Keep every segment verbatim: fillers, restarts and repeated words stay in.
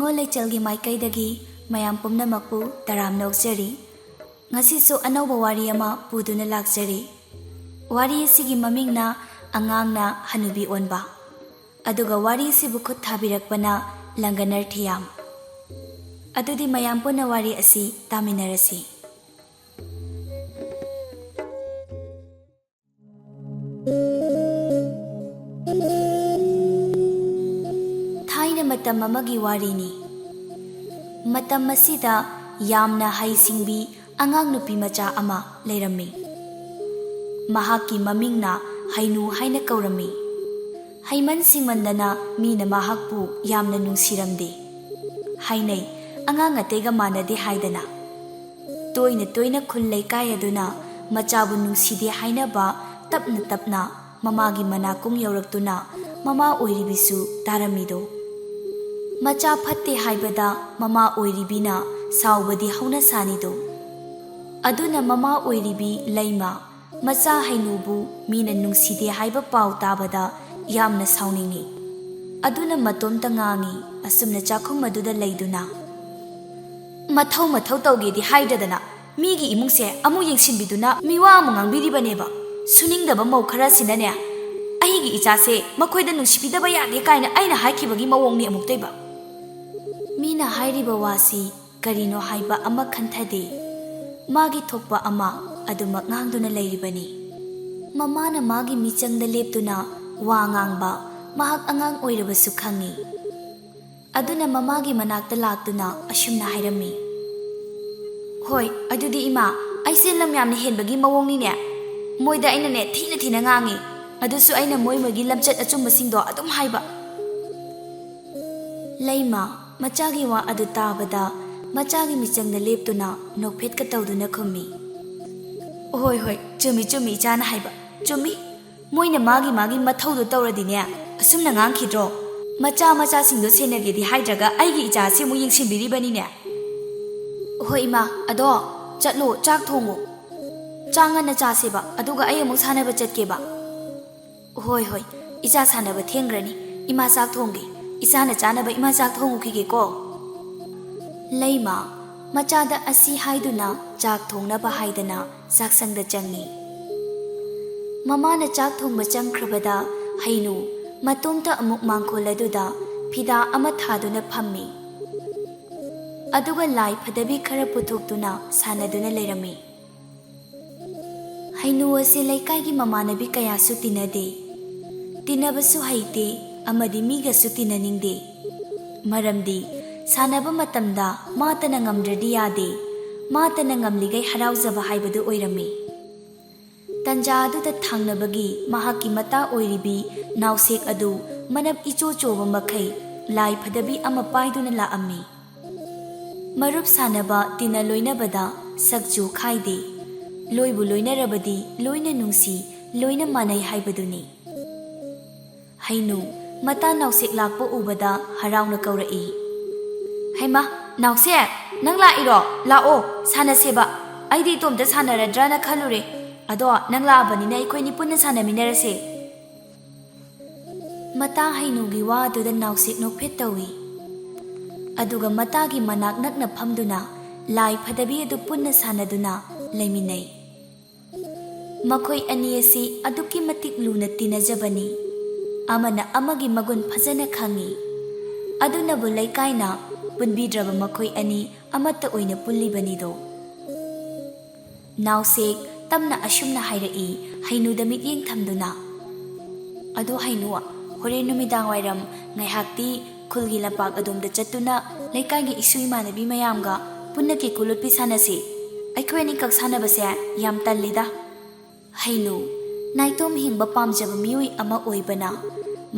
ꯅꯤꯉꯣꯜ ꯂꯩꯆꯦꯜꯒꯤ ꯃꯥꯏꯀꯩꯗꯒꯤ ꯃꯌꯥꯝ ꯄꯨꯝꯅꯃꯛꯄꯨ ꯇꯔꯥꯝꯅ ꯑꯣꯛꯆꯔꯤ꯫ ꯉꯁꯤꯁꯨ ꯑꯅꯧꯕ ꯋꯥꯔꯤ ꯑꯃ ꯄꯨꯗꯨꯅ ꯂꯥꯛꯆꯔꯤ꯫ ꯋꯥꯔꯤ ꯑꯁꯤꯒꯤ ꯃꯃꯤꯡꯅ ꯑꯉꯥꯡꯅ ꯍꯅꯨꯕꯤ ꯑꯣꯟꯕ꯫ ꯑꯗꯨꯒ ꯋꯥꯔꯤ ꯑꯁꯤꯕꯨ ꯈꯨꯠ ꯊꯥꯕꯤꯔꯛꯄꯅ ꯂꯪꯒꯅꯔ ꯊꯤꯌꯥꯝ꯫ ꯑꯗꯨꯗꯤ ꯃꯌꯥꯝ ꯄꯨꯟꯅ ꯋꯥꯔꯤ ꯑꯁꯤ ꯇꯥꯃꯤꯟꯅꯔꯁꯤ꯫ ꯊꯥꯏꯅ ꯃꯇꯝ ꯑꯃꯒꯤ ꯋꯥꯔꯤꯅꯤ꯫ ꯃꯇꯝ ꯑꯁꯤꯗ ꯌꯥꯝꯅ ꯍꯩ ꯁꯤꯡꯕꯤ ꯑꯉꯥꯡ ꯅꯨꯄꯤ ꯃꯆꯥ ꯑꯃ ꯂꯩꯔꯝꯃꯤ꯫ ꯃꯍꯥꯛꯀꯤ ꯃꯃꯤꯡꯅ ꯍꯩꯅꯨ ꯍꯥꯏꯅ ꯀꯧꯔꯝꯃꯤ꯫ ꯍꯩꯃꯟ ꯁꯤꯡꯃꯟꯗꯅ ꯃꯤꯅ ꯃꯍꯥꯛꯄꯨ ꯌꯥꯝꯅ ꯅꯨꯡꯁꯤꯔꯝꯗꯦ꯫ ꯍꯥꯏꯅꯩ, ꯑꯉꯥꯡ ꯑꯇꯩꯒ ꯃꯥꯟꯅꯗꯦ ꯍꯥꯏꯗꯅ꯫ ꯇꯣꯏꯅ ꯇꯣꯏꯅ ꯈꯨꯜ ꯂꯩꯀꯥꯏ ꯑꯗꯨꯅ ꯃꯆꯥꯕꯨ ꯅꯨꯡꯁꯤꯗꯦ ꯍꯥꯏꯅꯕ ꯇꯞꯅ ꯇꯞꯅ ꯃꯃꯥꯒꯤ ꯃꯅꯥꯀꯣꯡ ꯌꯧꯔꯛꯇꯨꯅ ꯃꯃꯥ ꯑꯣꯏꯔꯤꯕꯤꯁꯨ ꯇꯥꯔꯝꯃꯤꯗꯣ꯫ ꯃꯆꯥ ꯐꯠꯇꯦ ꯍꯥꯏꯕꯗ ꯃꯃꯥ ꯑꯣꯏꯔꯤꯕꯤꯅ ꯁꯥꯎꯕꯗꯤ ꯍꯧꯅ ꯁꯥꯅꯤꯗꯣ꯫ ꯑꯗꯨꯅ ꯃꯃꯥ ꯑꯣꯏꯔꯤꯕꯤ ꯂꯩꯃ ꯃꯆꯥ ꯍꯩꯅꯨꯕꯨ ꯃꯤꯅ ꯅꯨꯡꯁꯤꯗꯦ ꯍꯥꯏꯕ ꯄꯥꯎ ꯇꯥꯕꯗ ꯌꯥꯝꯅ ꯁꯥꯎꯅꯤꯡꯏ꯫ ꯑꯗꯨꯅ ꯃꯇꯣꯝꯇ ꯉꯥꯡꯏ, ꯑꯁꯨꯝꯅ ꯆꯥꯛꯈꯨꯝ ꯑꯗꯨꯗ ꯂꯩꯗꯨꯅ꯫ ꯃꯊꯧ ꯃꯊꯧ ꯇꯧꯒꯦꯗꯤ ꯍꯥꯏꯗ꯭ꯔꯗꯅ ꯃꯤꯒꯤ ꯏꯃꯨꯡꯁꯦ ꯑꯃꯨꯛ ꯌꯦꯡꯁꯤꯟꯕꯤꯗꯨꯅ ꯃꯤꯋꯥ ꯑꯃꯨꯛ ꯉꯥꯡꯕꯤꯔꯤꯕꯅꯦꯕ꯫ ꯁꯨꯅꯤꯡꯗꯕ ꯃꯧ ꯈꯔꯁꯤꯅꯅꯦ, ꯑꯩꯒꯤ ꯏꯆꯥꯁꯦ ꯃꯈꯣꯏꯗ ꯅꯨꯡꯁꯤꯕꯤꯗꯕ ꯌꯥꯗꯦ ꯀꯥꯏꯅ ꯑꯩꯅ ꯍꯥꯏꯈꯤꯕꯒꯤ ꯃꯑꯣꯡꯅꯤ ꯑꯃꯨꯛꯇꯣꯏꯕ꯫ ꯃꯤꯅ ꯍꯥꯏꯔꯤꯕ ꯋꯥꯁꯤ ꯀꯔꯤꯅꯣ ꯍꯥꯏꯕ ꯑꯃ ꯈꯟꯊꯗꯦ꯫ ꯃꯥꯒꯤ ꯊꯣꯛꯄ ꯑꯃ ꯑꯗꯨꯃꯛ ꯉꯥꯡꯗꯨꯅ ꯂꯩꯔꯤꯕꯅꯤ꯫ ꯃꯃꯥꯅ ꯃꯥꯒꯤ ꯃꯤꯆꯪꯗ ꯂꯦꯞꯇꯨꯅ ꯋꯥ ꯉꯥꯡꯕ ꯃꯍꯥꯛ ꯑꯉꯥꯡ ꯑꯣꯏꯔꯕꯁꯨ ꯈꯪꯏ꯫ ꯑꯗꯨꯅ ꯃꯃꯥꯒꯤ ꯃꯅꯥꯛꯇ ꯂꯥꯛꯇꯨꯅ ꯑꯁꯨꯝꯅ ꯍꯥꯏꯔꯝꯃꯤ, "ꯍꯣꯏ, ꯑꯗꯨꯗꯤ ꯏꯃꯥ, ꯑꯩꯁꯦ ꯂꯝ ꯌꯥꯝꯅ ꯍꯦꯟꯕꯒꯤ ꯃꯑꯣꯡꯅꯤꯅꯦ꯫ ꯃꯣꯏꯗ ꯑꯩꯅꯅꯦ ꯊꯤꯅ ꯊꯤꯅ ꯉꯥꯡꯉꯤ꯫ ꯑꯗꯨꯁꯨ ꯑꯩꯅ ꯃꯣꯏ ꯃꯣꯏꯒꯤ ꯂꯝꯆꯠ ꯑꯆꯨꯝꯕꯁꯤꯡꯗꯣ ꯑꯗꯨꯝ ꯍꯥꯏꯕ꯫" ꯂꯩꯃ ꯃꯆꯥꯒꯤ ꯋꯥ ꯑꯗꯨ ꯇꯥꯕꯗ ꯃꯆꯥꯒꯤ ꯃꯤꯆꯪꯗ ꯂꯦꯞꯇꯨꯅ ꯅꯣꯛꯐꯦꯠꯀ ꯇꯧꯗꯨꯅ ꯈꯨꯝꯃꯤ, "ꯍꯣꯏ, ꯍꯣꯏ, ꯆꯨꯝꯃꯤ, ꯆꯨꯝꯃꯤ, ꯏꯆꯥꯅ ꯍꯥꯏꯕ ꯆꯨꯝꯃꯤ꯫ ꯃꯣꯏꯅ ꯃꯥꯒꯤ ꯃꯥꯒꯤ ꯃꯊꯧꯗꯣ ꯇꯧꯔꯗꯤꯅꯦ, ꯑꯁꯨꯝꯅ ꯉꯥꯡꯈꯤꯗ꯭ꯔꯣ? ꯃꯆꯥ ꯃꯆꯥꯁꯤꯡꯗꯣ ꯁꯦꯟꯅꯒꯦꯗꯤ ꯍꯥꯏꯗ꯭ꯔꯒ ꯑꯩꯒꯤ ꯏꯆꯥꯁꯤ ꯑꯃꯨꯛ ꯌꯦꯡꯁꯤꯟꯕꯤꯔꯤꯕꯅꯤꯅꯦ꯫" "ꯍꯣꯏ ꯏꯃꯥ, ꯑꯗꯣ ꯆꯠꯂꯣ, ꯆꯥꯛ ꯊꯣꯡꯉꯣ꯫ ꯆꯥꯛ ꯉꯟꯅ ꯆꯥꯁꯦꯕ, ꯑꯗꯨꯒ ꯑꯩ ꯑꯃꯨꯛ ꯁꯥꯟꯅꯕ ꯆꯠꯀꯦꯕ꯫" "ꯍꯣꯏ, ꯍꯣꯏ, ꯏꯆꯥ ꯁꯥꯟꯅꯕ ꯊꯦꯡꯈ꯭ꯔꯅꯤ꯫ ꯏꯃꯥ ꯆꯥꯛ ꯊꯣꯡꯒꯦ꯫ "ꯏꯆꯥꯅ ꯆꯥꯅꯕ ꯏꯃꯥ ꯆꯥꯛ ꯊꯣꯡꯉꯨꯈꯤꯒꯦꯀꯣ꯫" ꯂꯩꯃ ꯃꯆꯥꯗ ꯑꯁꯤ ꯍꯥꯏꯗꯨꯅ ꯆꯥꯛ ꯊꯣꯡꯅꯕ ꯍꯥꯏꯗꯅ ꯆꯥꯛꯁꯪꯗ ꯆꯪꯉꯤ꯫ ꯃꯃꯥꯅ ꯆꯥꯛ ꯊꯣꯡꯕ ꯆꯪꯈ꯭ꯔꯕꯗ ꯍꯩꯅꯨ ꯃꯇꯣꯝꯇ ꯑꯃꯨꯛ ꯃꯥꯡꯈꯣꯜ ꯑꯗꯨꯗ ꯐꯤꯗꯥ ꯑꯃ ꯊꯥꯗꯨꯅ ꯐꯝꯃꯤ꯫ ꯑꯗꯨꯒ ꯂꯥꯏ ꯐꯗꯕꯤ ꯈꯔ ꯄꯨꯊꯣꯛꯇꯨꯅ ꯁꯥꯟꯅꯗꯨꯅ ꯂꯩꯔꯝꯃꯤ꯫ ꯍꯩꯅꯨ ꯑꯁꯤ ꯂꯩꯀꯥꯏꯒꯤ ꯃꯃꯥꯟꯅꯕꯤ ꯀꯌꯥꯁꯨ ꯇꯤꯟꯅꯗꯦ꯫ ꯇꯤꯟꯅꯕꯁꯨ ꯍꯩꯇꯦ ꯑꯃꯗꯤ ꯃꯤꯒꯁꯨ ꯇꯤꯟꯅꯅꯤꯡꯗꯦ꯫ ꯃꯔꯝꯗꯤ ꯁꯥꯟꯅꯕ ꯃꯇꯝꯗ ꯃꯥꯇꯅ ꯉꯝꯗ꯭ꯔꯗꯤ ꯌꯥꯗꯦ, ꯃꯥꯇꯅ ꯉꯝꯂꯤꯈꯩ ꯍꯔꯥꯎꯖꯕ ꯍꯥꯏꯕꯗꯨ ꯑꯣꯏꯔꯝꯃꯤ꯫ ꯇꯟꯖꯥ ꯑꯗꯨꯗ ꯊꯥꯡꯅꯕꯒꯤ ꯃꯍꯥꯛꯀꯤ ꯃꯇꯥ ꯑꯣꯏꯔꯤꯕꯤ ꯅꯥꯎꯁꯦꯛ ꯑꯗꯨ ꯃꯅꯞ ꯏꯆꯣ ꯆꯣꯕ ꯃꯈꯩ ꯂꯥꯏ ꯐꯗꯕꯤ ꯑꯃ ꯄꯥꯏꯗꯨꯅ ꯂꯥꯛꯑꯝꯃꯤ꯫ ꯃꯔꯨꯞ ꯁꯥꯟꯅꯕ, ꯇꯤꯟꯅ ꯂꯣꯏꯅꯕꯗ ꯁꯛ ꯆꯨ ꯈꯥꯏꯗꯦ꯫ ꯂꯣꯏꯕꯨ ꯂꯣꯏꯅꯔꯕꯗꯤ ꯂꯣꯏꯅ ꯅꯨꯡꯁꯤ, ꯂꯣꯏꯅ ꯃꯥꯟꯅꯩ ꯍꯥꯏꯕꯗꯨꯅꯤ꯫ ꯍꯩꯅꯨ ꯃꯇꯥ ꯅꯥꯎꯁꯦꯛ ꯂꯥꯛꯄ ꯎꯕꯗ ꯍꯔꯥꯎꯅ ꯀꯧꯔꯛꯏ꯫ "ꯍꯩꯃꯥ, ꯅꯥꯎꯁꯦꯛ, ꯅꯪ ꯂꯥꯛꯏꯔꯣ? ꯂꯥꯛꯑꯣ, ꯁꯥꯟꯅꯁꯦꯕ꯫ ꯑꯩꯗꯤ ꯏꯇꯣꯝꯇ ꯁꯥꯟꯅꯔꯗ꯭ꯔꯅ ꯈꯜꯂꯨꯔꯦ꯫ ꯑꯗꯣ ꯅꯪ ꯂꯥꯛꯑꯕꯅꯤꯅ ꯑꯩꯈꯣꯏꯅꯤ ꯄꯨꯟꯅ ꯁꯥꯟꯅꯃꯤꯟꯅꯔꯁꯦ꯫" ꯃꯇꯥ ꯍꯩꯅꯨꯒꯤ ꯋꯥ ꯑꯗꯨꯗ ꯅꯥꯎꯁꯦꯛ ꯅꯣꯛꯐꯦꯠ ꯇꯧꯏ꯫ ꯑꯗꯨꯒ ꯃꯇꯥꯒꯤ ꯃꯅꯥꯛ ꯅꯛꯅ ꯐꯝꯗꯨꯅ ꯂꯥꯏ ꯐꯗꯕꯤ ꯑꯗꯨ ꯄꯨꯟꯅ ꯁꯥꯟꯅꯗꯨꯅ ꯂꯩꯃꯤꯟꯅꯩ꯫ ꯃꯈꯣꯏ ꯑꯅꯤ ꯑꯁꯤ ꯑꯗꯨꯛꯀꯤ ꯃꯇꯤꯛ ꯂꯨꯅ ꯇꯤꯟꯅꯖꯕꯅꯤ꯫ ꯑꯃꯅ ꯑꯃꯒꯤ ꯃꯒꯨꯟ ꯐꯖꯅ ꯈꯪꯏ꯫ ꯑꯗꯨꯅꯕꯨ ꯂꯩꯀꯥꯏꯅ ꯄꯨꯟꯕꯤꯗ꯭ꯔꯕ ꯃꯈꯣꯏ ꯑꯅꯤ ꯑꯃꯠꯇ ꯑꯣꯏꯅ ꯄꯨꯜꯂꯤꯕꯅꯤꯗꯣ꯫ ꯅꯥꯎꯁꯦꯛ ꯇꯞꯅ ꯑꯁꯨꯝꯅ ꯍꯥꯏꯔꯛꯏ, ꯍꯩꯅꯨꯗ ꯃꯤꯠꯌꯦꯡ ꯊꯝꯗꯨꯅ꯫ "ꯑꯗꯣ ꯍꯩꯅꯨ, ꯍꯣꯔꯦꯟ ꯅꯨꯃꯤꯗꯥꯡ ꯋꯥꯏꯔꯝ ꯉꯥꯏꯍꯥꯛꯇꯤ ꯈꯨꯜꯒꯤ ꯂꯝꯄꯥꯛ ꯑꯗꯣꯝꯗ ꯆꯠꯇꯨꯅ ꯂꯩꯀꯥꯏꯒꯤ ꯏꯁꯨ ꯏꯃꯥꯟꯅꯕꯤ ꯃꯌꯥꯝꯒ ꯄꯨꯟꯅ ꯀꯦꯀꯨ ꯂꯣꯠꯄꯤ ꯁꯥꯟꯅꯁꯤ꯫ ꯑꯩꯈꯣꯏ ꯑꯅꯤꯈꯛ ꯁꯥꯟꯅꯕꯁꯦ ꯌꯥꯝ ꯇꯜꯂꯤꯗ꯫" ꯍꯩꯅꯨ ꯅꯥꯏꯇꯣꯝ ꯍꯤꯡꯕ ꯄꯥꯝꯖꯕ ꯃꯤꯑꯣꯏ ꯑꯃ ꯑꯣꯏꯕꯅ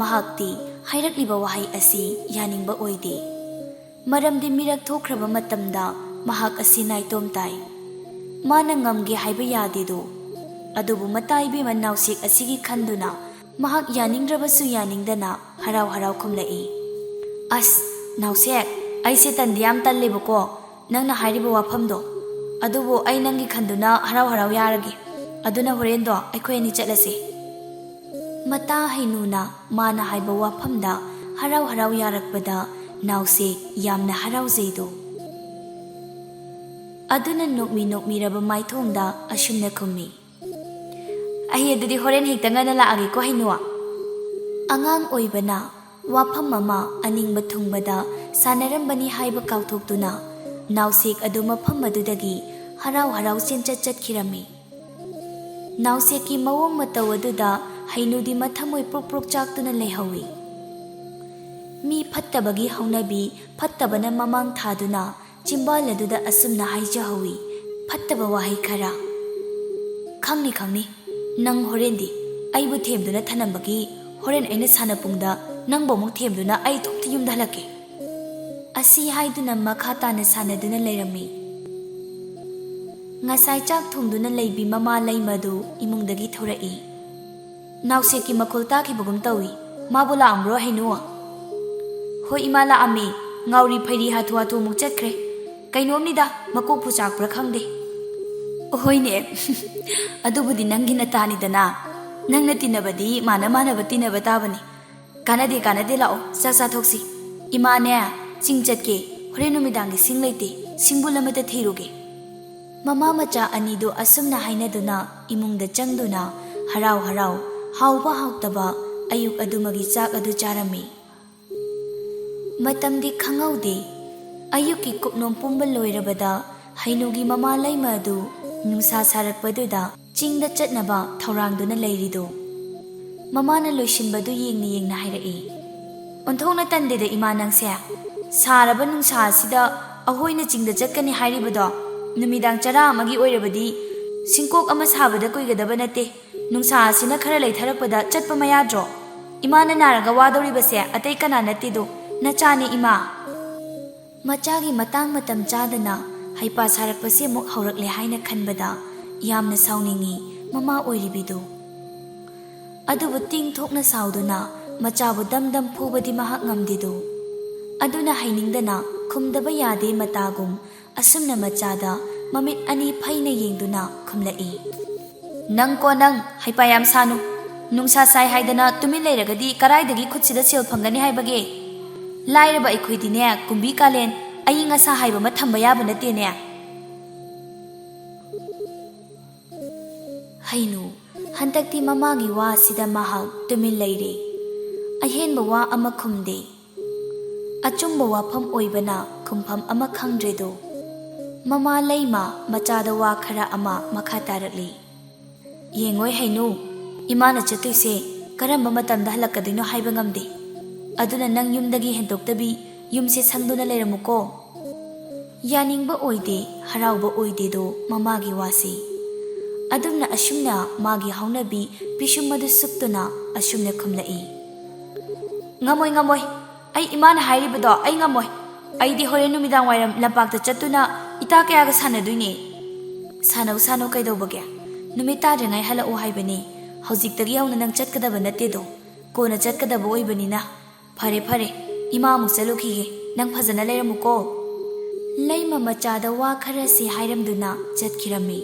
ꯃꯍꯥꯛꯇꯤ ꯍꯥꯏꯔꯛꯂꯤꯕ ꯋꯥꯍꯩ ꯑꯁꯤ ꯌꯥꯅꯤꯡꯕ ꯑꯣꯏꯗꯦ꯫ ꯃꯔꯝꯗꯤ ꯃꯤꯔꯛ ꯊꯣꯛꯈ꯭ꯔꯕ ꯃꯇꯝꯗ ꯃꯍꯥꯛ ꯑꯁꯤ ꯅꯥꯏꯇꯣꯝ ꯇꯥꯏ꯫ ꯃꯥꯅ ꯉꯝꯒꯦ ꯍꯥꯏꯕ ꯌꯥꯗꯦꯗꯣ꯫ ꯑꯗꯨꯕꯨ ꯃꯇꯥ ꯏꯕꯦꯝꯃ ꯅꯥꯎꯁꯦꯛ ꯑꯁꯤꯒꯤ ꯈꯟꯗꯨꯅ ꯃꯍꯥꯛ ꯌꯥꯅꯤꯡꯗ꯭ꯔꯕꯁꯨ ꯌꯥꯅꯤꯡꯗꯅ ꯍꯔꯥꯎ ꯍꯔꯥꯎ ꯈꯨꯝꯂꯛꯏ꯫ "ꯑꯁ, ꯅꯥꯎꯁꯦꯛ, ꯑꯩꯁꯦ ꯇꯟꯗꯤ ꯌꯥꯝ ꯇꯜꯂꯦꯕꯀꯣ ꯅꯪꯅ ꯍꯥꯏꯔꯤꯕ ꯋꯥꯐꯝꯗꯣ꯫ ꯑꯗꯨꯕꯨ ꯑꯩ ꯅꯪꯒꯤ ꯈꯟꯗꯨꯅ ꯍꯔꯥꯎ ꯍꯔꯥꯎ ꯌꯥꯔꯒꯦ꯫ ꯑꯗꯨꯅ ꯍꯣꯔꯦꯟꯗꯣ ꯑꯩꯈꯣꯏ ꯑꯅꯤ ꯆꯠꯂꯁꯦ꯫" ꯃꯇꯥ ꯍꯩꯅꯨꯅ ꯃꯥꯅ ꯍꯥꯏꯕ ꯋꯥꯐꯝꯗ ꯍꯔꯥꯎ ꯍꯔꯥꯎ ꯌꯥꯔꯛꯄꯗ ꯅꯥꯎꯁꯦꯛ ꯌꯥꯝꯅ ꯍꯔꯥꯎꯖꯩꯗꯣ꯫ ꯑꯗꯨꯅ ꯅꯣꯛꯃꯤ ꯅꯣꯛꯃꯤꯔꯕ ꯃꯥꯏꯊꯣꯡꯗ ꯑꯁꯨꯝꯅ ꯈꯨꯝꯃꯤ, "ꯑꯩ ꯑꯗꯨꯗꯤ ꯍꯣꯔꯦꯟ ꯍꯦꯛꯇ ꯉꯟꯅ ꯂꯥꯛꯑꯒꯦꯀꯣ, ꯍꯩꯅꯨ"꯫ ꯑꯉꯥꯡ ꯑꯣꯏꯕꯅ ꯋꯥꯐꯝ ꯑꯃ ꯑꯅꯤꯡꯕ ꯊꯨꯡꯕꯗ ꯁꯥꯟꯅꯔꯝꯕꯅꯤ ꯍꯥꯏꯕ ꯀꯥꯎꯊꯣꯛꯇꯨꯅ ꯅꯥꯎꯁꯦꯛ ꯑꯗꯨ ꯃꯐꯝ ꯑꯗꯨꯗꯒꯤ ꯍꯔꯥꯎ ꯍꯔꯥꯎ ꯆꯦꯟꯆꯠ ꯆꯠꯈꯤꯔꯝꯃꯤ꯫ ꯅꯥꯎꯁꯦꯛꯀꯤ ꯃꯑꯣꯡ ꯃꯇꯧ ꯑꯗꯨꯗ ꯍꯩꯅꯨꯗꯤ ꯃꯊꯃꯣꯏ ꯄ꯭ꯔꯨꯛ ꯄ꯭ꯔꯨꯛ ꯆꯥꯛꯇꯨꯅ ꯂꯩꯍꯧꯏ꯫ ꯃꯤ ꯐꯠꯇꯕꯒꯤ ꯍꯧꯅꯕꯤ ꯐꯠꯇꯕꯅ ꯃꯃꯥꯡ ꯊꯥꯗꯨꯅ ꯆꯤꯝꯕꯥꯜ ꯑꯗꯨꯗ ꯑꯁꯨꯝꯅ ꯍꯥꯏꯖꯍꯧꯏ, ꯐꯠꯇꯕ ꯋꯥꯍꯩ ꯈꯔ, "ꯈꯪꯅꯤ, ꯈꯪꯅꯤ, ꯅꯪ ꯍꯣꯔꯦꯟꯗꯤ ꯑꯩꯕꯨ ꯊꯦꯝꯗꯨꯅ ꯊꯅꯝꯕꯒꯤ ꯍꯣꯔꯦꯟ ꯑꯩꯅ ꯁꯥꯟꯅꯄꯨꯡꯗ ꯅꯪꯕꯨ ꯑꯃꯨꯛ ꯊꯦꯝꯗꯨꯅ ꯑꯩ ꯏꯇꯣꯝꯇ ꯌꯨꯝꯗ ꯍꯜꯂꯛꯀꯦ"꯫ ꯑꯁꯤ ꯍꯥꯏꯗꯨꯅ ꯃꯈꯥ ꯇꯥꯅ ꯁꯥꯟꯅꯗꯨꯅ ꯂꯩꯔꯝꯃꯤ꯫ ꯉꯁꯥꯏ ꯆꯥꯛ ꯊꯣꯡꯗꯨꯅ ꯂꯩꯕꯤ ꯃꯃꯥ ꯂꯩꯃꯗꯨ ꯏꯃꯨꯡꯗꯒꯤ ꯊꯣꯔꯛꯏ꯫ "ꯅꯥꯎꯁꯦꯛꯀꯤ ꯃꯈꯣꯜ ꯇꯥꯈꯤꯕꯒꯨꯝ ꯇꯧꯏ꯫ ꯃꯥꯕꯨ ꯂꯥꯛꯑꯝꯕ꯭ꯔꯣ, ꯍꯩꯅꯨ?" "ꯍꯣꯏ ꯏꯃꯥ, ꯂꯥꯛꯑꯝꯃꯤ꯫ ꯉꯥꯎꯔꯤ ꯐꯩꯔꯤ ꯍꯥꯊꯨ ꯍꯥꯊꯨ ꯑꯃꯨꯛ ꯆꯠꯈ꯭ꯔꯦ꯫ ꯀꯩꯅꯣꯝꯅꯤꯗ, ꯃꯀꯣꯛꯄꯨ ꯆꯥꯛꯄ꯭ꯔꯥ ꯈꯪꯗꯦ"꯫ "ꯍꯣꯏꯅꯦ, ꯑꯗꯨꯕꯨꯗꯤ ꯅꯪꯒꯤ ꯅꯇꯥꯅꯤꯗꯅ꯫ ꯅꯪꯅ ꯇꯤꯟꯅꯕꯗꯤ ꯃꯥꯟꯅ ꯃꯥꯟꯅꯕ ꯇꯤꯟꯅꯕ ꯇꯥꯕꯅꯤ꯫ ꯀꯥꯟꯅꯗꯦ, ꯀꯥꯟꯅꯗꯦ, ꯂꯥꯛꯑꯣ, ꯆꯥꯛ ꯆꯥꯊꯣꯛꯁꯤ꯫ ꯏꯃꯥꯅꯦ, ꯆꯤꯡ ꯆꯠꯀꯦ꯫ ꯍꯣꯔꯦꯟ ꯅꯨꯃꯤꯗꯥꯡꯒꯤ ꯁꯤꯡ ꯂꯩꯇꯦ꯫ ꯁꯤꯡꯕꯨꯜ ꯑꯃꯠꯇ ꯊꯤꯔꯨꯒꯦ"꯫ ꯃꯃꯥ ꯃꯆꯥ ꯑꯅꯤꯗꯨ ꯑꯁꯨꯝꯅ ꯍꯥꯏꯅꯗꯨꯅ ꯏꯃꯨꯡꯗ ꯆꯪꯗꯨꯅ ꯍꯔꯥꯎ ꯍꯔꯥꯎ, ꯍꯥꯎꯕ ꯍꯥꯎꯇꯕ, ꯑꯌꯨꯛ ꯑꯗꯨꯃꯒꯤ ꯆꯥꯛ ꯑꯗꯨ ꯆꯥꯔꯝꯃꯤ꯫ ꯃꯇꯝꯗꯤ ꯈꯪꯍꯧꯗꯦ꯫ ꯑꯌꯨꯛꯀꯤ ꯀꯨꯞꯅꯣꯝ ꯄꯨꯝꯕ ꯂꯣꯏꯔꯕꯗ ꯍꯩꯅꯨꯒꯤ ꯃꯃꯥ ꯂꯩꯃ ꯑꯗꯨ ꯅꯨꯡꯁꯥ ꯁꯥꯔꯛꯄꯗꯨꯗ ꯆꯤꯡꯗ ꯆꯠꯅꯕ ꯊꯧꯔꯥꯡꯗꯨꯅ ꯂꯩꯔꯤꯗꯨ꯫ ꯃꯃꯥꯅ ꯂꯣꯏꯁꯤꯟꯕꯗꯨ ꯌꯦꯡꯅ ꯌꯦꯡꯅ ꯍꯥꯏꯔꯛꯏ, "ꯑꯣꯟꯊꯣꯛꯅ ꯇꯟꯗꯦꯗ ꯏꯃꯥ ꯅꯪꯁꯦ꯫ ꯁꯥꯔꯕ ꯅꯨꯡꯁꯥ ꯑꯁꯤꯗ ꯑꯩꯈꯣꯏꯅ ꯆꯤꯡꯗ ꯆꯠꯀꯅꯤ ꯍꯥꯏꯔꯤꯕꯗꯣ? ꯅꯨꯃꯤꯗꯥꯡ ꯆꯔꯥ ꯑꯃꯒꯤ ꯑꯣꯏꯔꯕꯗꯤ ꯁꯤꯡꯀꯣꯛ ꯑꯃ ꯁꯥꯕꯗ ꯀꯨꯏꯒꯗꯕ ꯅꯠꯇꯦ꯫ ꯅꯨꯡꯁꯥ ꯑꯁꯤꯅ ꯈꯔ ꯂꯩꯊꯔꯛꯄꯗ ꯆꯠꯄ ꯃꯌꯥꯗ꯭ꯔꯣ? ꯏꯃꯥꯅ ꯅꯥꯔꯒ ꯋꯥꯗꯧꯔꯤꯕꯁꯦ ꯑꯇꯩ ꯀꯅꯥ ꯅꯠꯇꯦꯗꯣ, ꯅꯆꯥꯅꯦ ꯏꯃꯥ"꯫ ꯃꯆꯥꯒꯤ ꯃꯇꯥꯡ ꯃꯇꯝ ꯆꯥꯗꯅ ꯍꯩꯄꯥ ꯁꯥꯔꯛꯄꯁꯤ ꯑꯃꯨꯛ ꯍꯧꯔꯛꯂꯦ ꯍꯥꯏꯅ ꯈꯟꯕꯗ ꯌꯥꯝꯅ ꯁꯥꯎꯅꯤꯡꯏ ꯃꯃꯥ ꯑꯣꯏꯔꯤꯕꯤꯗꯨ꯫ ꯑꯗꯨꯕꯨ ꯇꯤꯡ ꯊꯣꯛꯅ ꯁꯥꯎꯗꯨꯅ ꯃꯆꯥꯕꯨ ꯗꯝ ꯗꯝ ꯐꯨꯕꯗꯤ ꯃꯍꯥꯛ ꯉꯝꯗꯦꯗꯣ꯫ ꯑꯗꯨꯅ ꯍꯩꯅꯤꯡꯗꯅ ꯈꯨꯝꯗꯕ ꯌꯥꯗꯦ ꯃꯇꯥꯒꯨꯝ ꯑꯁꯨꯝꯅ ꯃꯆꯥꯗ ꯃꯃꯤꯠ ꯑꯅꯤ ꯐꯩꯅ ꯌꯦꯡꯗꯨꯅ ꯈꯨꯝꯂꯛꯏ, "ꯅꯪꯀꯣ ꯅꯪ, ꯍꯩꯄꯥ ꯌꯥꯝ ꯁꯥꯅꯨ꯫ ꯅꯨꯡꯁꯥ ꯁꯥꯏ ꯍꯥꯏꯗꯅ ꯇꯨꯃꯤꯟ ꯂꯩꯔꯒꯗꯤ ꯀꯔꯥꯏꯗꯒꯤ ꯈꯨꯠꯁꯤꯗ ꯁꯦꯜ ꯐꯪꯒꯅꯤ ꯍꯥꯏꯕꯒꯦ? ꯂꯥꯏꯔꯕ ꯑꯩꯈꯣꯏꯗꯤꯅꯦ, ꯀꯨꯝꯕꯤ ꯀꯥꯂꯦꯟ ꯑꯏꯪ ꯑꯁꯥ ꯍꯥꯏꯕ ꯑꯃ ꯊꯝꯕ ꯌꯥꯕ ꯅꯠꯇꯦꯅꯦ꯫ ꯍꯩꯅꯨ, ꯍꯟꯗꯛꯇꯤ ꯃꯃꯥꯒꯤ ꯋꯥ ꯑꯁꯤꯗ ꯃꯍꯥꯛ ꯇꯨꯃꯤꯟ ꯂꯩꯔꯦ꯫ ꯑꯍꯦꯟꯕ ꯋꯥ ꯑꯃ ꯈꯨꯝꯗꯦ꯫ ꯑꯆꯨꯝꯕ ꯋꯥꯐꯝ ꯑꯣꯏꯕꯅ ꯈꯨꯝꯐꯝ ꯑꯃ ꯈꯪꯗ꯭ꯔꯦꯗꯣ꯫ ꯃꯃꯥ ꯂꯩꯃ ꯃꯆꯥꯗ ꯋꯥ ꯈꯔ ꯑꯃ ꯃꯈꯥ ꯇꯥꯔꯛꯂꯤ꯫ "ꯌꯦꯡꯉꯣꯏ ꯍꯩꯅꯨ, ꯏꯃꯥꯅ ꯆꯠꯇꯣꯏꯁꯦ ꯀꯔꯝꯕ ꯃꯇꯝꯗ ꯍꯜꯂꯛꯀꯗꯣꯏꯅꯣ ꯍꯥꯏꯕ ꯉꯝꯗꯦ꯫ ꯑꯗꯨꯅ ꯅꯪ ꯌꯨꯝꯗꯒꯤ ꯍꯦꯟꯗꯣꯛꯇꯕꯤ ꯌꯨꯝꯁꯦ ꯁꯪꯗꯨꯅ ꯂꯩꯔꯝꯃꯨꯀꯣ꯫" ꯌꯥꯅꯤꯡꯕ ꯑꯣꯏꯗꯦ, ꯍꯔꯥꯎꯕ ꯑꯣꯏꯗꯦꯗꯣ ꯃꯃꯥꯒꯤ ꯋꯥꯁꯤ꯫ ꯑꯗꯨꯝꯅ ꯑꯁꯨꯝꯅ ꯃꯥꯒꯤ ꯍꯧꯅꯕꯤ ꯄꯤꯁꯨꯝ ꯑꯗꯨ ꯁꯨꯞꯇꯨꯅ ꯑꯁꯨꯝꯅ ꯈꯨꯝꯂꯛꯏ꯫ "ꯉꯝꯃꯣꯏ, ꯉꯝꯃꯣꯏ꯫ ꯑꯩ ꯏꯃꯥꯅ ꯍꯥꯏꯔꯤꯕꯗꯣ ꯑꯩ ꯉꯝꯃꯣꯏ꯫ ꯑꯩꯗꯤ ꯍꯣꯔꯦꯟ ꯅꯨꯃꯤꯗꯥꯡ ꯋꯥꯏꯔꯝ ꯂꯝꯄꯥꯛꯇ ꯆꯠꯇꯨꯅ ꯏꯇꯥ ꯀꯌꯥꯒ ꯁꯥꯟꯅꯗꯣꯏꯅꯦ꯫" "ꯁꯥꯟꯅꯧ, ꯁꯥꯟꯅꯧ, ꯀꯩꯗꯧꯕꯒꯦ? ꯅꯨꯃꯤꯠ ꯇꯥꯗ꯭ꯔꯤꯉꯩ ꯍꯜꯂꯛꯑꯣ ꯍꯥꯏꯕꯅꯤ꯫ ꯍꯧꯖꯤꯛꯇꯒꯤ ꯍꯧꯅ ꯅꯪ ꯆꯠꯀꯗꯕ ꯅꯠꯇꯦꯗꯣ꯫ ꯀꯣꯟꯅ ꯆꯠꯀꯗꯕ ꯑꯣꯏꯕꯅꯤꯅ꯫ ꯐꯔꯦ, ꯐꯔꯦ, ꯏꯃꯥ ꯑꯃꯨꯛ ꯆꯠꯂꯨꯈꯤꯒꯦ꯫ ꯅꯪ ꯐꯖꯅ ꯂꯩꯔꯝꯃꯨꯀꯣ꯫" ꯂꯩꯃ ꯃꯆꯥꯗ ꯋꯥ ꯈꯔꯁꯤ ꯍꯥꯏꯔꯝꯗꯨꯅ ꯆꯠꯈꯤꯔꯝꯃꯤ꯫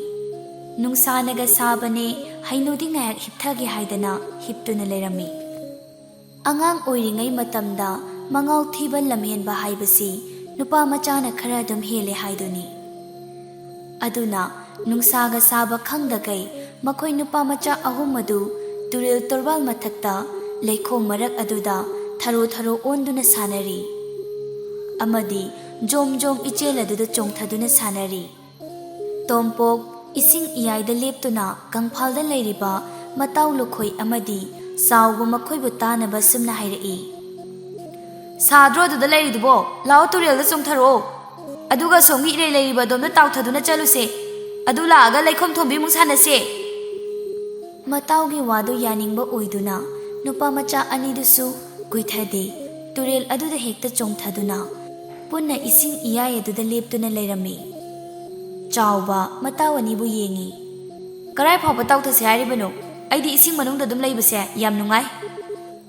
ꯅꯨꯡꯁꯥꯅꯒ ꯁꯥꯕꯅꯦ, ꯍꯩꯅꯨꯗꯤ ꯉꯥꯏꯍꯥꯛ ꯍꯤꯞꯊꯒꯦ ꯍꯥꯏꯗꯅ ꯍꯤꯞꯇꯨꯅ ꯂꯩꯔꯝꯃꯤ꯫ ꯑꯉꯥꯡ ꯑꯣꯏꯔꯤꯉꯩ ꯃꯇꯝꯗ ꯃꯉꯥꯎ ꯊꯤꯕ ꯂꯝꯍꯦꯟꯕ ꯍꯥꯏꯕꯁꯤ ꯅꯨꯄꯥ ꯃꯆꯥꯅ ꯈꯔ ꯑꯗꯨꯝ ꯍꯦꯜꯂꯦ ꯍꯥꯏꯗꯨꯅꯤ꯫ ꯑꯗꯨꯅ ꯅꯨꯡꯁꯥꯒ ꯁꯥꯕ ꯈꯪꯗꯈꯩ ꯃꯈꯣꯏ ꯅꯨꯄꯥ ꯃꯆꯥ ꯑꯍꯨꯝ ꯑꯗꯨ ꯇꯨꯔꯦꯜ ꯇꯣꯔꯕꯥꯟ ꯃꯊꯛꯇ ꯂꯩꯈꯣꯝ ꯃꯔꯛ ꯑꯗꯨꯗ ꯊꯔꯣ ꯊꯔꯣ ꯑꯣꯟꯗꯨꯅ ꯁꯥꯟꯅꯔꯤ꯫ ꯑꯃꯗꯤ ꯖꯣꯝ ꯖꯣꯝ ꯏꯆꯦꯜ ꯑꯗꯨꯗ ꯆꯣꯡꯊꯗꯨꯅ ꯁꯥꯟꯅꯔꯤ꯫ ꯇꯣꯝꯄꯣꯛ ꯏꯁꯤꯡ ꯏꯌꯥꯏꯗ ꯂꯦꯞꯇꯨꯅ ꯀꯪꯐꯥꯜꯗ ꯂꯩꯔꯤꯕ ꯃꯇꯥꯎ ꯂꯨꯈꯣꯏ ꯑꯃꯗꯤ ꯆꯥꯎꯕ ꯃꯈꯣꯏꯕꯨ ꯇꯥꯅꯕ ꯁꯨꯝꯅ ꯍꯥꯏꯔꯛꯏ, "ꯁꯥꯗ꯭ꯔꯣ ꯑꯗꯨꯗ ꯂꯩꯔꯤꯗꯨꯕꯣ? ꯂꯥꯛꯑꯣ, ꯇꯨꯔꯦꯜꯗ ꯆꯣꯡꯊꯔꯛꯑꯣ꯫ ꯑꯗꯨꯒ ꯁꯣꯝꯒꯤ ꯏꯔꯩ ꯂꯩꯔꯤꯕ ꯑꯗꯣꯝꯗ ꯇꯥꯎꯊꯗꯨꯅ ꯆꯠꯂꯨꯁꯦ꯫ ꯑꯗꯨ ꯂꯥꯛꯑꯒ ꯂꯩꯈꯣꯝ ꯊꯣꯝꯕꯤꯃꯨꯛ ꯁꯥꯟꯅꯁꯦ꯫" ꯃꯇꯥꯎꯒꯤ ꯋꯥꯗꯨ ꯌꯥꯅꯤꯡꯕ ꯑꯣꯏꯗꯨꯅ ꯅꯨꯄꯥ ꯃꯆꯥ ꯑꯅꯤꯗꯨꯁꯨ ꯀꯨꯏꯊꯗꯦ, ꯇꯨꯔꯦꯜ ꯑꯗꯨꯗ ꯍꯦꯛꯇ ꯆꯣꯡꯊꯗꯨꯅ ꯄꯨꯟꯅ ꯏꯁꯤꯡ ꯏꯌꯥꯏ ꯑꯗꯨꯗ ꯂꯦꯞꯇꯨꯅ ꯂꯩꯔꯝꯃꯤ꯫ ꯆꯥꯎꯕ ꯃꯇꯥꯎ ꯑꯅꯤꯕꯨ ꯌꯦꯡꯉꯤ꯫ "ꯀꯔꯥꯏ ꯐꯥꯎꯕ ꯇꯥꯎꯊꯁꯦ ꯍꯥꯏꯔꯤꯕꯅꯣ? ꯑꯩꯗꯤ ꯏꯁꯤꯡ ꯃꯅꯨꯡꯗ ꯑꯗꯨꯝ ꯂꯩꯕꯁꯦ ꯌꯥꯝ ꯅꯨꯡꯉꯥꯏ꯫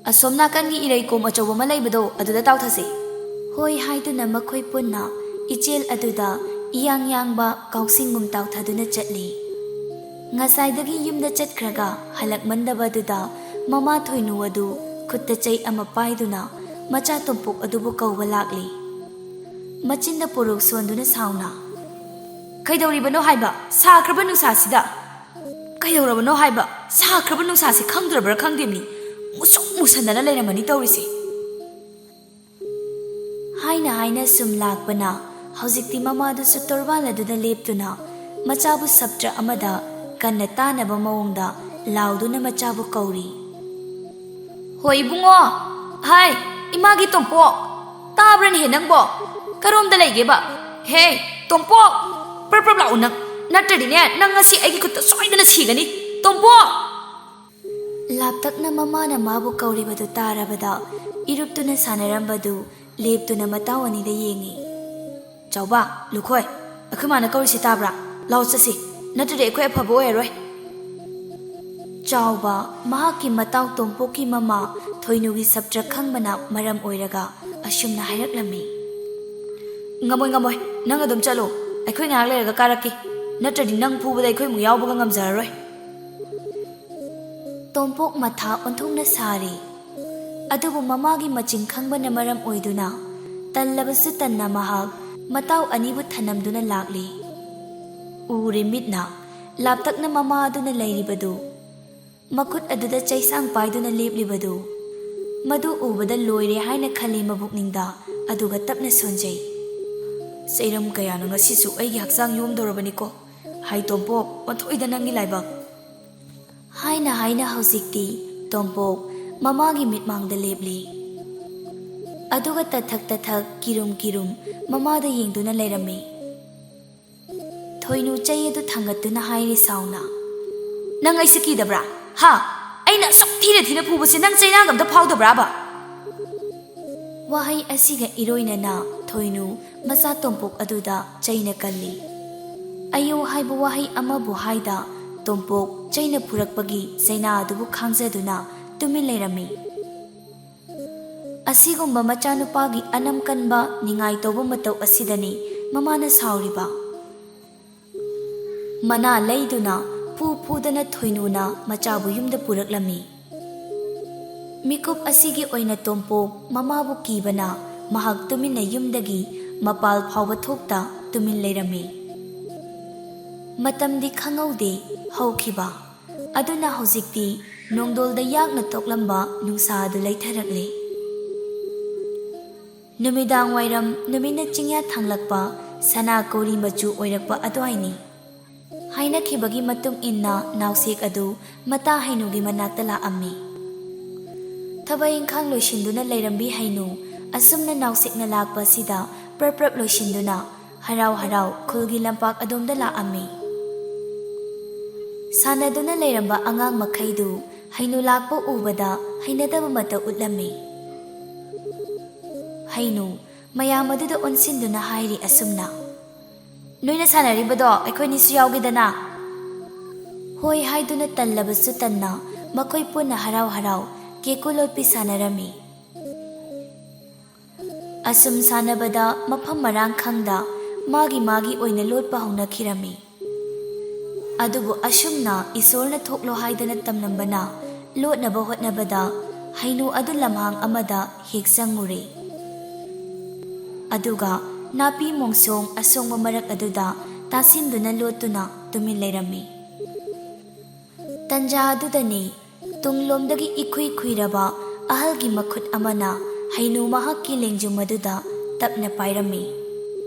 ꯑꯁꯣꯝ ꯅꯥꯀꯟꯒꯤ ꯏꯔꯩꯀꯣꯝ ꯑꯆꯧꯕ ꯑꯃ ꯂꯩꯕꯗꯣ, ꯑꯗꯨꯗ ꯇꯥꯎꯊꯁꯦ꯫" ꯍꯣꯏ ꯍꯥꯏꯗꯨꯅ ꯃꯈꯣꯏ ꯄꯨꯟꯅ ꯏꯆꯦꯜ ꯑꯗꯨꯗ ꯏꯌꯥꯡ ꯌꯥꯡꯕ ꯀꯥꯎꯁꯤꯡꯒꯨꯝ ꯇꯥꯎꯊꯗꯨꯅ ꯆꯠꯂꯤ꯫ ꯉꯁꯥꯏꯗꯒꯤ ꯌꯨꯝꯗ ꯆꯠꯈ꯭ꯔꯒ ꯍꯜꯂꯛꯃꯟꯗꯕꯗꯨꯗ ꯃꯃꯥ ꯊꯣꯏꯅꯨ ꯑꯗꯨ ꯈꯨꯠꯇ ꯆꯩ ꯑꯃ ꯄꯥꯏꯗꯨꯅ ꯃꯆꯥ ꯇꯣꯝꯄꯣꯛ ꯑꯗꯨꯕꯨ ꯀꯧꯕ ꯂꯥꯛꯂꯤ꯫ ꯃꯆꯤꯟꯗ ꯄꯣꯔꯣꯛ ꯁꯣꯟꯗꯨꯅ ꯁꯥꯎꯅ, "ꯀꯩꯗꯧꯔꯤꯕꯅꯣ ꯍꯥꯏꯕ ꯁꯥꯈ꯭ꯔꯕ ꯅꯨꯡꯁꯥꯁꯤꯗ? ꯀꯩꯗꯧꯔꯕꯅꯣ ꯍꯥꯏꯕ ꯁꯥꯈ꯭ꯔꯕ ꯅꯨꯡꯁꯥꯁꯤ ꯈꯪꯗ꯭ꯔꯕ꯭ꯔꯥ ꯈꯪꯗꯦ, ꯃꯤ ꯃꯨꯁꯨꯛ ꯃꯨꯁꯟꯗꯅ ꯂꯩꯔꯝꯃꯅꯤ ꯇꯧꯔꯤꯁꯦ?" ꯍꯥꯏꯅ ꯍꯥꯏꯅ ꯁꯨꯝ ꯂꯥꯛꯄꯅ ꯍꯧꯖꯤꯛꯇꯤ ꯃꯃꯥꯗꯨꯁꯨ ꯇꯣꯔꯕꯥꯟ ꯑꯗꯨꯗ ꯂꯦꯞꯇꯨꯅ ꯃꯆꯥꯕꯨ ꯁꯞꯇ꯭ꯔ ꯑꯃꯗ ꯀꯟꯅ ꯇꯥꯅꯕ ꯃꯑꯣꯡꯗ ꯂꯥꯎꯗꯨꯅ ꯃꯆꯥꯕꯨ ꯀꯧꯔꯤ꯫ "ꯍꯣꯏ ꯏꯕꯨꯡꯉꯣ, ꯍꯥꯏ, ꯏꯃꯥꯒꯤ ꯇꯣꯝꯄꯣꯛ, ꯇꯥꯕ꯭ꯔꯅꯦꯍꯦ ꯅꯪꯕꯣ? ꯀꯔꯣꯝꯗ ꯂꯩꯒꯦꯕ? ꯍꯦ, ꯇꯣꯝꯄꯣꯛ, ꯄ꯭ꯔꯞ ꯄ꯭ꯔꯞ ꯂꯥꯛꯎ ꯅꯪ, ꯅꯠꯇ꯭ꯔꯗꯤꯅꯦ ꯅꯪ ꯉꯁꯤ ꯑꯩꯒꯤ ꯈꯨꯠꯇ ꯁꯣꯏꯗꯅ ꯁꯤꯒꯅꯤ, ꯇꯣꯝꯄꯣꯛ!" ꯂꯥꯞꯇꯛꯅ ꯃꯃꯥꯅ ꯃꯥꯕꯨ ꯀꯧꯔꯤꯕꯗꯨ ꯇꯥꯔꯕꯗ ꯏꯔꯨꯞꯇꯨꯅ ꯁꯥꯟꯅꯔꯝꯕꯗꯨ ꯂꯦꯞꯇꯨꯅ ꯃꯇꯥꯎ ꯑꯅꯤꯗ ꯌꯦꯡꯉꯤ꯫ "ꯆꯥꯎꯕ, ꯂꯨꯈꯣꯏ, ꯑꯩꯈꯣꯏ ꯃꯥꯅ ꯀꯧꯔꯤꯁꯤ ꯇꯥꯕ꯭ꯔꯥ? ꯂꯥꯎ ꯆꯠꯁꯤ, ꯅꯠꯇ꯭ꯔꯗꯤ ꯑꯩꯈꯣꯏ ꯑꯐꯕ ꯑꯣꯏꯔꯔꯣꯏ꯫" ꯆꯥꯎꯕ ꯃꯍꯥꯛꯀꯤ ꯃꯇꯥꯎ ꯇꯣꯝꯄꯣꯛꯀꯤ ꯃꯃꯥ ꯊꯣꯏꯅꯨꯒꯤ ꯁꯞꯇ꯭ꯔ ꯈꯪꯕꯅ ꯃꯔꯝ ꯑꯣꯏꯔꯒ ꯑꯁꯨꯝꯅ ꯍꯥꯏꯔꯛꯂꯝꯃꯤ꯫ "ꯉꯝꯃꯣꯏ, ꯉꯝꯃꯣꯏ, ꯅꯪ ꯑꯗꯨꯝ ꯆꯠꯂꯣ, ꯑꯩꯈꯣꯏ ꯉꯥꯏꯍꯥꯛ ꯂꯩꯔꯒ ꯀꯥꯔꯛꯀꯦ, ꯅꯠꯇ꯭ꯔꯗꯤ ꯅꯪ ꯐꯨꯕꯗ ꯑꯩꯈꯣꯏ ꯑꯃꯨꯛ ꯌꯥꯎꯕꯒ ꯉꯝꯖꯔꯔꯣꯏ꯫" ꯇꯣꯝꯄꯣꯛ ꯃꯊꯥ ꯑꯣꯟꯊꯣꯛꯅ ꯁꯥꯔꯤ꯫ ꯑꯗꯨꯕꯨ ꯃꯃꯥꯒꯤ ꯃꯆꯤꯡ ꯈꯪꯕꯅ ꯃꯔꯝ ꯑꯣꯏꯗꯨꯅ ꯇꯜꯂꯕꯁꯨ ꯇꯟꯅ ꯃꯍꯥꯛ ꯃꯇꯥꯎ ꯑꯅꯤꯕꯨ ꯊꯅꯝꯗꯨꯅ ꯂꯥꯛꯂꯤ꯫ ꯎꯔꯦ ꯃꯤꯠꯅ, ꯂꯥꯞꯇꯛꯅ ꯃꯃꯥ ꯑꯗꯨꯅ ꯂꯩꯔꯤꯕꯗꯨ, ꯃꯈꯨꯠ ꯑꯗꯨꯗ ꯆꯩꯁꯥꯡ ꯄꯥꯏꯗꯨꯅ ꯂꯦꯞꯂꯤꯕꯗꯨ꯫ ꯃꯗꯨ ꯎꯕꯗ ꯂꯣꯏꯔꯦ ꯍꯥꯏꯅ ꯈꯜꯂꯤ ꯃꯕꯨꯛꯅꯤꯡꯗ, ꯑꯗꯨꯒ ꯇꯞꯅ ꯁꯣꯟꯖꯩ꯫ "ꯆꯩꯔꯝ ꯀꯌꯥꯅ ꯉꯁꯤꯁꯨ ꯑꯩꯒꯤ ꯍꯛꯆꯥꯡ ꯌꯣꯝꯗꯧꯔꯕꯅꯤꯀꯣ꯫ ꯍꯥꯏ ꯇꯣꯝꯄꯣꯛ, ꯑꯣꯟꯊꯣꯛꯏꯗ ꯅꯪꯒꯤ ꯂꯥꯏꯕꯛ!" ꯍꯥꯏꯅ ꯍꯥꯏꯅ ꯍꯧꯖꯤꯛꯇꯤ ꯇꯣꯝꯄꯣꯛ ꯃꯃꯥꯒꯤ ꯃꯤꯠꯃꯥꯡꯗ ꯂꯦꯞꯂꯤ꯫ ꯑꯗꯨꯒ ꯇꯊꯛ ꯇꯊꯛ ꯀꯤꯔꯨꯝ ꯀꯤꯔꯨꯝ ꯃꯃꯥꯗ ꯌꯦꯡꯗꯨꯅ ꯂꯩꯔꯝꯃꯤ꯫ ꯊꯣꯏꯅꯨ ꯆꯩ ꯑꯗꯨ ꯊꯥꯡꯒꯠꯇꯨꯅ ꯍꯥꯏꯔꯤ ꯁꯥꯎꯅ, "ꯅꯪ ꯑꯩꯁꯦ ꯀꯤꯗꯕ꯭ꯔꯥ? ꯍꯥ? ꯑꯩꯅ ꯑꯁꯨꯛ ꯊꯤꯅ ꯊꯤꯅ ꯐꯨꯕꯁꯦ ꯅꯪ ꯆꯩꯅꯥꯒ ꯑꯝꯇ ꯐꯥꯎꯗꯕ꯭ꯔꯥꯕ?" ꯋꯥꯍꯩ ꯑꯁꯤꯒ ꯏꯔꯣꯏꯅꯅ ꯊꯣꯏꯅꯨ ꯃꯆꯥ ꯇꯣꯝꯄꯣꯛ ꯑꯗꯨꯗ ꯆꯩꯅ ꯀꯜꯂꯤ꯫ "ꯑꯌꯣ" ꯍꯥꯏꯕ ꯋꯥꯍꯩ ꯑꯃꯕꯨ ꯍꯥꯏꯗ ꯇꯣꯝꯄꯣꯛ ꯆꯩꯅ ꯐꯨꯔꯛꯄꯒꯤ ꯆꯩꯅꯥ ꯑꯗꯨꯕꯨ ꯈꯥꯡꯖꯗꯨꯅ ꯇꯨꯃꯤꯟ ꯂꯩꯔꯝꯃꯤ꯫ ꯑꯁꯤꯒꯨꯝꯕ ꯃꯆꯥꯅꯨꯄꯥꯒꯤ ꯑꯅꯝ ꯀꯟꯕ ꯅꯤꯡꯉꯥꯏ ꯇꯧꯕ ꯃꯇꯧ ꯑꯁꯤꯗꯅꯤ ꯃꯃꯥꯅ ꯁꯥꯎꯔꯤꯕ꯫ ꯃꯅꯥ ꯂꯩꯗꯨꯅ ꯐꯨꯗꯅ ꯊꯣꯏꯅꯨꯅ ꯃꯆꯥꯕꯨ ꯌꯨꯝꯗ ꯄꯨꯔꯛꯂꯝꯃꯤ꯫ ꯃꯤꯀꯨꯞ ꯑꯁꯤꯒꯤ ꯑꯣꯏꯅ ꯇꯣꯝꯄꯣꯛ ꯃꯃꯥꯕꯨ ꯀꯤꯕꯅ ꯃꯍꯥꯛ ꯇꯨꯃꯤꯟꯅ ꯌꯨꯝꯗꯒꯤ ꯃꯄꯥꯜ ꯐꯥꯎꯕ ꯊꯣꯛꯇ ꯇꯨꯃꯤꯟ ꯂꯩꯔꯝꯃꯤ꯫ ꯃꯇꯝꯗꯤ ꯈꯪꯍꯧꯗꯦ ꯍꯧꯈꯤꯕ꯫ ꯑꯗꯨꯅ ꯍꯧꯖꯤꯛꯇꯤ ꯅꯣꯡꯗꯣꯜꯗ ꯌꯥꯛꯅ ꯊꯣꯛꯂꯝꯕ ꯅꯨꯡꯁꯥ ꯑꯗꯨ ꯂꯩꯊꯔꯛꯂꯦ꯫ ꯅꯨꯃꯤꯗꯥꯡ ꯋꯥꯏꯔꯝ ꯅꯨꯃꯤꯠꯅ ꯆꯤꯡꯌꯥ ꯊꯥꯡꯂꯛꯄ ꯁꯅꯥ ꯀꯧꯔꯤ ꯃꯆꯨ ꯑꯣꯏꯔꯛꯄ ꯑꯗꯨꯋꯥꯏꯅꯤ꯫ ꯍꯥꯏꯅꯈꯤꯕꯒꯤ ꯃꯇꯨꯡ ꯏꯟꯅ ꯅꯥꯎꯁꯦꯛ ꯑꯗꯨ ꯃꯇꯥ ꯍꯩꯅꯨꯒꯤ ꯃꯅꯥꯛꯇ ꯂꯥꯛꯑꯝꯃꯤ꯫ ꯊꯕꯛ ꯏꯪꯈꯥꯡ ꯂꯣꯏꯁꯤꯟꯗꯨꯅ ꯂꯩꯔꯝꯕꯤ ꯍꯩꯅꯨ ꯑꯁꯨꯝꯅ ꯅꯥꯎꯁꯦꯛꯅ ꯂꯥꯛꯄ ꯑꯁꯤꯗ ꯄ꯭ꯔꯞ ꯄ꯭ꯔꯞ ꯂꯣꯏꯁꯤꯟꯗꯨꯅ ꯍꯔꯥꯎ ꯍꯔꯥꯎ ꯈꯨꯜꯒꯤ ꯂꯝꯄꯥꯛ ꯑꯗꯣꯝꯗ ꯂꯥꯛꯑꯝꯃꯤ꯫ ꯁꯥꯟꯅꯗꯨꯅ ꯂꯩꯔꯝꯕ ꯑꯉꯥꯡ ꯃꯈꯩꯗꯨ ꯍꯩꯅꯨ ꯂꯥꯛꯄ ꯎꯕꯗ ꯍꯩꯅꯗꯕ ꯃꯇꯧ ꯎꯠꯂꯝꯃꯤ꯫ ꯍꯩꯅꯨ ꯃꯌꯥꯝ ꯑꯗꯨꯗ ꯑꯣꯟꯁꯤꯟꯗꯨꯅ ꯍꯥꯏꯔꯤ ꯑꯁꯨꯝꯅ, "ꯅꯣꯏꯅ ꯁꯥꯟꯅꯔꯤꯕꯗꯣ ꯑꯩꯈꯣꯏꯅꯤꯁꯨ ꯌꯥꯎꯒꯦꯗꯅ?" ꯍꯣꯏ ꯍꯥꯏꯗꯨꯅ ꯇꯜꯂꯕꯁꯨ ꯇꯟꯅ ꯃꯈꯣꯏ ꯄꯨꯟꯅ ꯍꯔꯥꯎ ꯍꯔꯥꯎ ꯀꯦꯀꯨ ꯂꯣꯠꯄꯤ ꯁꯥꯟꯅꯔꯝꯃꯤ꯫ ꯑꯁꯨꯝ ꯁꯥꯟꯅꯕꯗ ꯃꯐꯝ ꯃꯔꯥꯡ ꯈꯪꯗ ꯃꯥꯒꯤ ꯃꯥꯒꯤ ꯑꯣꯏꯅ ꯂꯣꯠꯄ ꯍꯧꯅꯈꯤꯔꯝꯃꯤ꯫ ꯑꯗꯨꯕꯨ ꯑꯁꯨꯝꯅ ꯏꯁꯣꯔꯅ ꯊꯣꯛꯂꯣ ꯍꯥꯏꯗꯅ ꯇꯝꯂꯝꯕꯅ ꯂꯣꯠꯅꯕ ꯍꯣꯠꯅꯕꯗ ꯍꯩꯅꯨ ꯑꯗꯨ ꯂꯝꯍꯥꯡ ꯑꯃꯗ ꯍꯦꯛ ꯆꯪꯉꯨꯔꯦ꯫ ꯑꯗꯨꯒ ꯅꯥꯄꯤ ꯃꯣꯡꯁꯣꯡ ꯑꯁꯣꯡꯕ ꯃꯔꯛ ꯑꯗꯨꯗ ꯇꯥꯁꯤꯟꯗꯨꯅ ꯂꯣꯠꯇꯨꯅ ꯇꯨꯃꯤꯟ ꯂꯩꯔꯝꯃꯤ꯫ ꯇꯟꯖꯥ ꯑꯗꯨꯗꯅꯤ ꯇꯨꯡꯂꯣꯝꯗꯒꯤ ꯏꯈꯨꯏ ꯈꯨꯏꯔꯕ ꯑꯍꯜꯒꯤ ꯃꯈꯨꯠ ꯑꯃꯅ ꯍꯩꯅꯨ ꯃꯍꯥꯛꯀꯤ ꯂꯦꯡꯖꯨꯝ ꯑꯗꯨꯗ ꯇꯞꯅ ꯄꯥꯏꯔꯝꯃꯤ꯫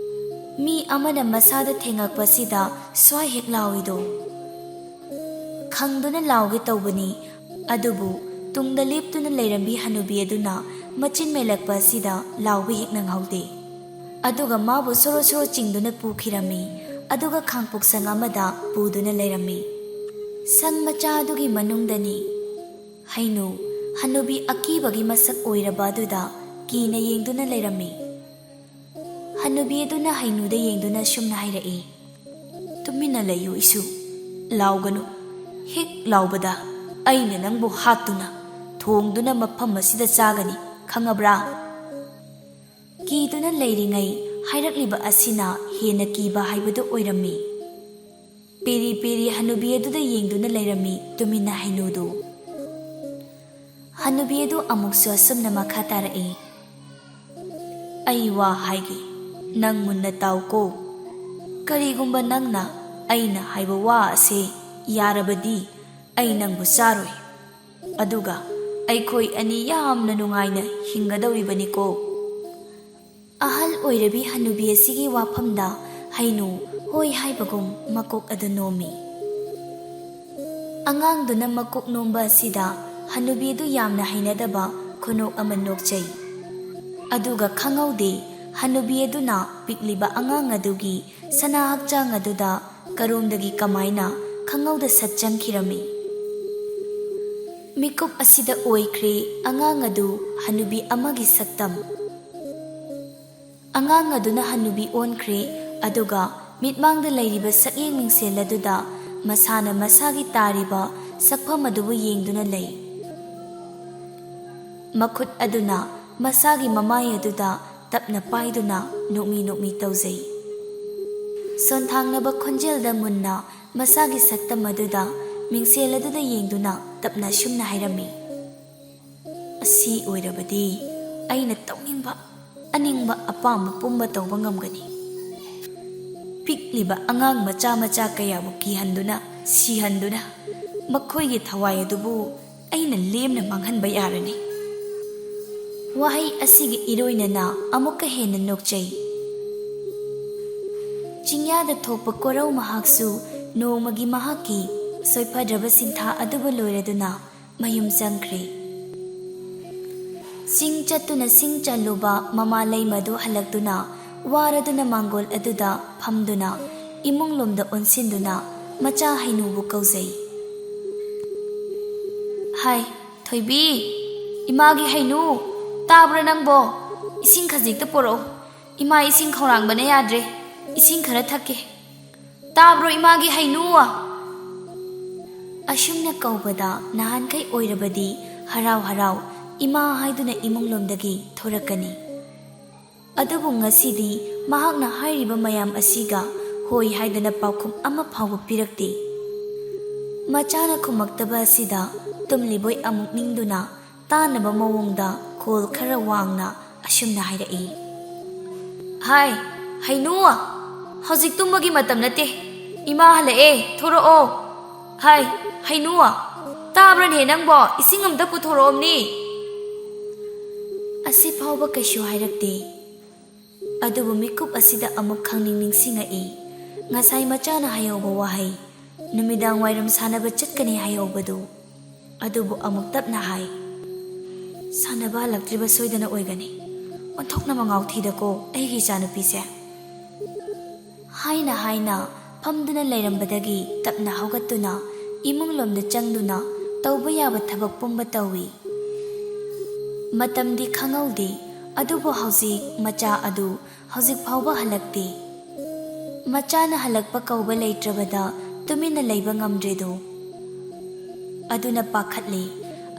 ꯃꯤ ꯑꯃꯅ ꯃꯁꯥꯗ ꯊꯦꯡꯉꯛꯄꯁꯤꯗ ꯁ꯭ꯋꯥꯏ ꯍꯦꯛ ꯂꯥꯎꯏꯗꯣ꯫ ꯈꯪꯗꯨꯅ ꯂꯥꯎꯒꯦ ꯇꯧꯕꯅꯤ, ꯑꯗꯨꯕꯨ ꯇꯨꯡꯗ ꯂꯦꯞꯇꯨꯅ ꯂꯩꯔꯝꯕꯤ ꯍꯅꯨꯕꯤ ꯑꯗꯨꯅ ꯃꯆꯤꯟ ꯃꯦꯜꯂꯛꯄ ꯑꯁꯤꯗ ꯂꯥꯎꯕ ꯍꯦꯛ ꯅꯪꯍꯧꯗꯦ꯫ ꯑꯗꯨꯒ ꯃꯥꯕꯨ ꯁꯣꯔꯣ ꯁꯣꯔꯣ ꯆꯤꯡꯗꯨꯅ ꯄꯨꯈꯤꯔꯝꯃꯤ, ꯑꯗꯨꯒ ꯈꯥꯡꯄꯣꯛꯁꯪ ꯑꯃꯗ ꯄꯨꯗꯨꯅ ꯂꯩꯔꯝꯃꯤ꯫ ꯁꯪ ꯃꯆꯥ ꯑꯗꯨꯒꯤ ꯃꯅꯨꯡꯗꯅꯤ꯫ ꯍꯩꯅꯨ, ꯍꯅꯨꯕꯤ ꯑꯀꯤꯕꯒꯤ ꯃꯁꯛ ꯑꯣꯏꯔꯕ ꯑꯗꯨꯗ ꯀꯤꯅ ꯌꯦꯡꯗꯨꯅ ꯂꯩꯔꯝꯃꯤ꯫ ꯍꯅꯨꯕꯤ ꯑꯗꯨꯅ ꯍꯩꯅꯨꯗ ꯌꯦꯡꯗꯨꯅ ꯁꯨꯝꯅ ꯍꯥꯏꯔꯛꯏ, "ꯇꯨꯃꯤꯟꯅ ꯂꯩꯌꯨ ꯏꯁꯨ, ꯂꯥꯎꯒꯅꯨ꯫ ꯍꯦꯛ ꯂꯥꯎꯕꯗ ꯑꯩꯅ ꯅꯪꯕꯨ ꯍꯥꯠꯇꯨꯅ ꯊꯣꯡꯗꯨꯅ ꯃꯐꯝ ꯑꯁꯤꯗ ꯆꯥꯒꯅꯤ, ꯈꯪꯉꯕ꯭ꯔꯥ?" ꯀꯤꯗꯨꯅ ꯂꯩꯔꯤꯉꯩ ꯍꯥꯏꯔꯛꯂꯤꯕ ꯑꯁꯤꯅ ꯍꯦꯟꯅ ꯀꯤꯕ ꯍꯥꯏꯕꯗꯨ ꯑꯣꯏꯔꯝꯃꯤ꯫ ꯄꯤꯔꯤ ꯄꯤꯔꯤ ꯍꯅꯨꯕꯤ ꯑꯗꯨꯗ ꯌꯦꯡꯗꯨꯅ ꯂꯩꯔꯝꯃꯤ ꯇꯨꯃꯤꯟꯅ ꯍꯩꯅꯨꯗꯨ꯫ ꯍꯅꯨꯕꯤ ꯑꯗꯨ ꯑꯃꯨꯛꯁꯨ ꯑꯁꯨꯝꯅ ꯃꯈꯥ ꯇꯥꯔꯛꯏ, "ꯑꯩ ꯋꯥ ꯍꯥꯏꯒꯦ, ꯅꯪ ꯃꯨꯟꯅ ꯇꯥꯎꯀꯣ꯫ ꯀꯔꯤꯒꯨꯝꯕ ꯅꯪꯅ ꯑꯩꯅ ꯍꯥꯏꯕ ꯋꯥ ꯑꯁꯦ ꯌꯥꯔꯕꯗꯤ ꯑꯩ ꯅꯪꯕꯨ ꯆꯥꯔꯣꯏ꯫ ꯑꯗꯨꯒ ꯑꯩꯈꯣꯏ ꯑꯅꯤ ꯌꯥꯝꯅ ꯅꯨꯡꯉꯥꯏꯅ ꯍꯤꯡꯒꯗꯧꯔꯤꯕꯅꯤꯀꯣ꯫" ꯑꯍꯜ ꯑꯣꯏꯔꯕꯤ ꯍꯅꯨꯕꯤ ꯑꯁꯤꯒꯤ ꯋꯥꯐꯝꯗ ꯍꯩꯅꯨ ꯍꯣꯏ ꯍꯥꯏꯕꯒꯨꯝ ꯃꯀꯣꯛ ꯑꯗꯨ ꯅꯣꯝꯃꯤ꯫ ꯑꯉꯥꯡꯗꯨꯅ ꯃꯀꯣꯛ ꯅꯣꯝꯕ ꯑꯁꯤꯗ ꯍꯅꯨꯕꯤ ꯑꯗꯨ ꯌꯥꯝꯅ ꯍꯩꯅꯗꯕ ꯈꯨꯅꯣꯛ ꯑꯃ ꯅꯣꯛꯆꯩ꯫ ꯑꯗꯨꯒ ꯈꯪꯍꯧꯗꯦ, ꯍꯅꯨꯕꯤ ꯑꯗꯨꯅ ꯄꯤꯛꯂꯤꯕ ꯑꯉꯥꯡ ꯑꯗꯨꯒꯤ ꯁꯅꯥ ꯍꯛꯆꯥꯡ ꯑꯗꯨꯗ ꯀꯔꯣꯝꯗꯒꯤ ꯀꯃꯥꯏꯅ ꯈꯪꯍꯧꯗ ꯁꯠ ꯆꯪꯈꯤꯔꯝꯃꯤ꯫ ꯃꯤꯀꯨꯞ ꯑꯁꯤꯗ ꯑꯣꯏꯈ꯭ꯔꯦ ꯑꯉꯥꯡ ꯑꯗꯨ ꯍꯅꯨꯕꯤ ꯑꯃꯒꯤ ꯁꯛꯇꯝ꯫ ꯑꯉꯥꯡ ꯑꯗꯨꯅ ꯍꯅꯨꯕꯤ ꯑꯣꯟꯈ꯭ꯔꯦ, ꯑꯗꯨꯒ ꯃꯤꯠꯃꯥꯡꯗ ꯂꯩꯔꯤꯕ ꯁꯛꯌꯦꯡ ꯃꯤꯡꯁꯦꯜ ꯑꯗꯨꯗ ꯃꯁꯥꯅ ꯃꯁꯥꯒꯤ ꯇꯥꯔꯤꯕ ꯁꯛꯐꯝ ꯑꯗꯨꯕꯨ ꯌꯦꯡꯗꯨꯅ ꯂꯩ꯫ ꯃꯈꯨꯠ ꯑꯗꯨꯅ ꯃꯁꯥꯒꯤ ꯃꯃꯥꯏ ꯑꯗꯨꯗ ꯇꯞꯅ ꯄꯥꯏꯗꯨꯅ ꯅꯣꯛꯃꯤ ꯅꯣꯛꯃꯤ ꯇꯧꯖꯩ꯫ ꯁꯣꯟꯊꯥꯡꯅꯕ ꯈꯣꯟꯖꯦꯜꯗ ꯃꯨꯟꯅ ꯃꯁꯥꯒꯤ ꯁꯛꯇꯝ ꯑꯗꯨꯗ ꯃꯤꯡꯁꯦꯜ ꯑꯗꯨꯗ ꯌꯦꯡꯗꯨꯅ ꯇꯞꯅ ꯑꯁꯨꯝꯅ ꯍꯥꯏꯔꯝꯃꯤ, "ꯑꯁꯤ ꯑꯣꯏꯔꯕꯗꯤ ꯑꯩꯅ ꯇꯧꯅꯤꯡꯕ, ꯑꯅꯤꯡꯕ, ꯑꯄꯥꯝꯕ ꯄꯨꯝꯕ ꯇꯧꯕ ꯉꯝꯒꯅꯤ꯫ ꯄꯤꯛꯂꯤꯕ ꯑꯉꯥꯡ ꯃꯆꯥ ꯃꯆꯥ ꯀꯌꯥꯕꯨ ꯀꯤꯍꯟꯗꯨꯅ, ꯁꯤꯍꯟꯗꯨꯅ, ꯃꯈꯣꯏꯒꯤ ꯊꯋꯥꯏ ꯑꯗꯨꯕꯨ ꯑꯩꯅ ꯂꯦꯝꯅ ꯃꯥꯡꯍꯟꯕ ꯌꯥꯔꯅꯤ꯫" ꯋꯥꯍꯩ ꯑꯁꯤꯒ ꯏꯔꯣꯏꯅꯅ ꯑꯃꯨꯛꯀ ꯍꯦꯟꯅ ꯅꯣꯛꯆꯩ꯫ ꯆꯤꯡꯌꯥꯗ ꯊꯣꯛꯄ ꯀꯣꯔꯧ ꯃꯍꯥꯛꯁꯨ ꯅꯣꯡꯃꯒꯤ ꯃꯍꯥꯛꯀꯤ ꯁꯣꯏꯐꯗ꯭ꯔꯕ ꯁꯤꯟꯊꯥ ꯑꯗꯨꯕꯨ ꯂꯣꯏꯔꯗꯨꯅ ꯃꯌꯨꯝ ꯆꯪꯈ꯭ꯔꯦ꯫ ꯆꯤꯡ ꯆꯠꯇꯨꯅ ꯁꯤꯡ ꯆꯜꯂꯨꯕ ꯃꯃꯥ ꯂꯩꯃꯗꯨ ꯍꯜꯂꯛꯇꯨꯅ ꯋꯥꯔꯗꯨꯅ ꯃꯥꯡꯒꯣꯜ ꯑꯗꯨꯗ ꯐꯝꯗꯨꯅ ꯏꯃꯨꯡꯂꯣꯝꯗ ꯑꯣꯟꯁꯤꯟꯗꯨꯅ ꯃꯆꯥ ꯍꯩꯅꯨꯕꯨ ꯀꯧꯖꯩ꯫ "ꯍꯥꯏ, ꯊꯣꯏꯕꯤ, ꯏꯃꯥꯒꯤ ꯍꯩꯅꯨ, ꯇꯥꯕ꯭ꯔꯥ ꯅꯪꯕꯣ? ꯏꯁꯤꯡ ꯈꯖꯤꯛꯇ ꯄꯨꯔꯛꯎ꯫ ꯏꯃꯥ ꯏꯁꯤꯡ ꯈꯧꯔꯥꯡꯕꯅ ꯌꯥꯗ꯭ꯔꯦ꯫ ꯏꯁꯤꯡ ꯈꯔ ꯊꯛꯀꯦ꯫ ꯇꯥꯕ꯭ꯔꯣ ꯏꯃꯥꯒꯤ ꯍꯩꯅꯨ?" ꯑꯁꯨꯝꯅ ꯀꯧꯕꯗ ꯅꯍꯥꯟꯈꯩ ꯑꯣꯏꯔꯕꯗꯤ ꯍꯔꯥꯎ ꯍꯔꯥꯎ "ꯏꯃꯥ" ꯍꯥꯏꯗꯨꯅ ꯏꯃꯨꯡꯂꯣꯝꯗꯒꯤ ꯊꯣꯔꯛꯀꯅꯤ꯫ ꯑꯗꯨꯕꯨ ꯉꯁꯤꯗꯤ ꯃꯍꯥꯛꯅ ꯍꯥꯏꯔꯤꯕ ꯃꯌꯥꯝ ꯑꯁꯤꯒ "ꯍꯣꯏ" ꯍꯥꯏꯗꯅ ꯄꯥꯎꯈꯨꯝ ꯑꯃ ꯐꯥꯎꯕ ꯄꯤꯔꯛꯇꯦ꯫ ꯃꯆꯥꯅ ꯈꯨꯝꯃꯛꯇꯕ ꯑꯁꯤꯗ ꯇꯨꯝꯂꯤꯕꯣꯏ ꯑꯃꯨꯛ ꯅꯤꯡꯗꯨꯅ ꯇꯥꯅꯕ ꯃꯑꯣꯡꯗ ꯈꯣꯜ ꯈꯔ ꯋꯥꯡꯅ ꯑꯁꯨꯝꯅ ꯍꯥꯏꯔꯛꯏ, "ꯍꯥꯏ, ꯍꯩꯅꯨ, ꯍꯧꯖꯤꯛ ꯇꯨꯝꯕꯒꯤ ꯃꯇꯝ ꯅꯠꯇꯦ꯫ ꯏꯃꯥ ꯍꯜꯂꯛꯑꯦ, ꯊꯣꯔꯛꯑꯣ꯫ ꯍꯥꯏ, ꯍꯩꯅꯨ, ꯇꯥꯕ꯭ꯔꯅꯦ ꯅꯪꯕꯣ? ꯏꯁꯤꯡ ꯑꯝꯇ ꯄꯨꯊꯣꯔꯛꯑꯣꯝꯅꯤ꯫" ꯑꯁꯤ ꯐꯥꯎꯕ ꯀꯩꯁꯨ ꯍꯥꯏꯔꯛꯇꯦ꯫ ꯑꯗꯨꯕꯨ ꯃꯤꯀꯨꯞ ꯑꯁꯤꯗ ꯑꯃꯨꯛ ꯈꯪꯅꯤꯡ ꯅꯤꯡꯁꯤꯡꯉꯛꯏ꯫ ꯉꯁꯥꯏ ꯃꯆꯥꯅ ꯍꯥꯏꯍꯧꯕ ꯋꯥꯍꯩ, "ꯅꯨꯃꯤꯗꯥꯡ ꯋꯥꯏꯔꯝ ꯁꯥꯟꯅꯕ ꯆꯠꯀꯅꯤ" ꯍꯥꯏꯍꯧꯕꯗꯨ꯫ ꯑꯗꯨꯕꯨ ꯑꯃꯨꯛ ꯇꯞꯅ ꯍꯥꯏ, "ꯁꯥꯟꯅꯕ ꯍꯜꯂꯛꯇ꯭ꯔꯤꯕ ꯁꯣꯏꯗꯅ ꯑꯣꯏꯒꯅꯤ꯫ ꯑꯣꯟꯊꯣꯛꯅ ꯃꯉꯥꯎ ꯊꯤꯗꯀꯣ ꯑꯩꯒꯤ ꯏꯆꯥꯅꯨꯄꯤꯁꯦ꯫" ꯍꯥꯏꯅ ꯍꯥꯏꯅ ꯐꯝꯗꯨꯅ ꯂꯩꯔꯝꯕꯗꯒꯤ ꯇꯞꯅ ꯍꯧꯒꯠꯇꯨꯅ ꯏꯃꯨꯡ ꯂꯣꯝꯗ ꯆꯪꯗꯨꯅ ꯇꯧꯕ ꯌꯥꯕ ꯊꯕꯛ ꯄꯨꯝꯕ ꯇꯧꯏ꯫ ꯃꯇꯝꯗꯤ ꯈꯪꯍꯧꯗꯦ, ꯑꯗꯨꯕꯨ ꯍꯧꯖꯤꯛ ꯃꯆꯥ ꯑꯗꯨ ꯍꯧꯖꯤꯛ ꯐꯥꯎꯕ ꯍꯜꯂꯛꯇꯦ꯫ ꯃꯆꯥꯅ ꯍꯜꯂꯛꯄ ꯀꯧꯕ ꯂꯩꯇ꯭ꯔꯕꯗ ꯇꯨꯃꯤꯟꯅ ꯂꯩꯕ ꯉꯝꯗ꯭ꯔꯦꯗꯣ꯫ ꯑꯗꯨꯅ ꯄꯥꯈꯠꯂꯦ꯫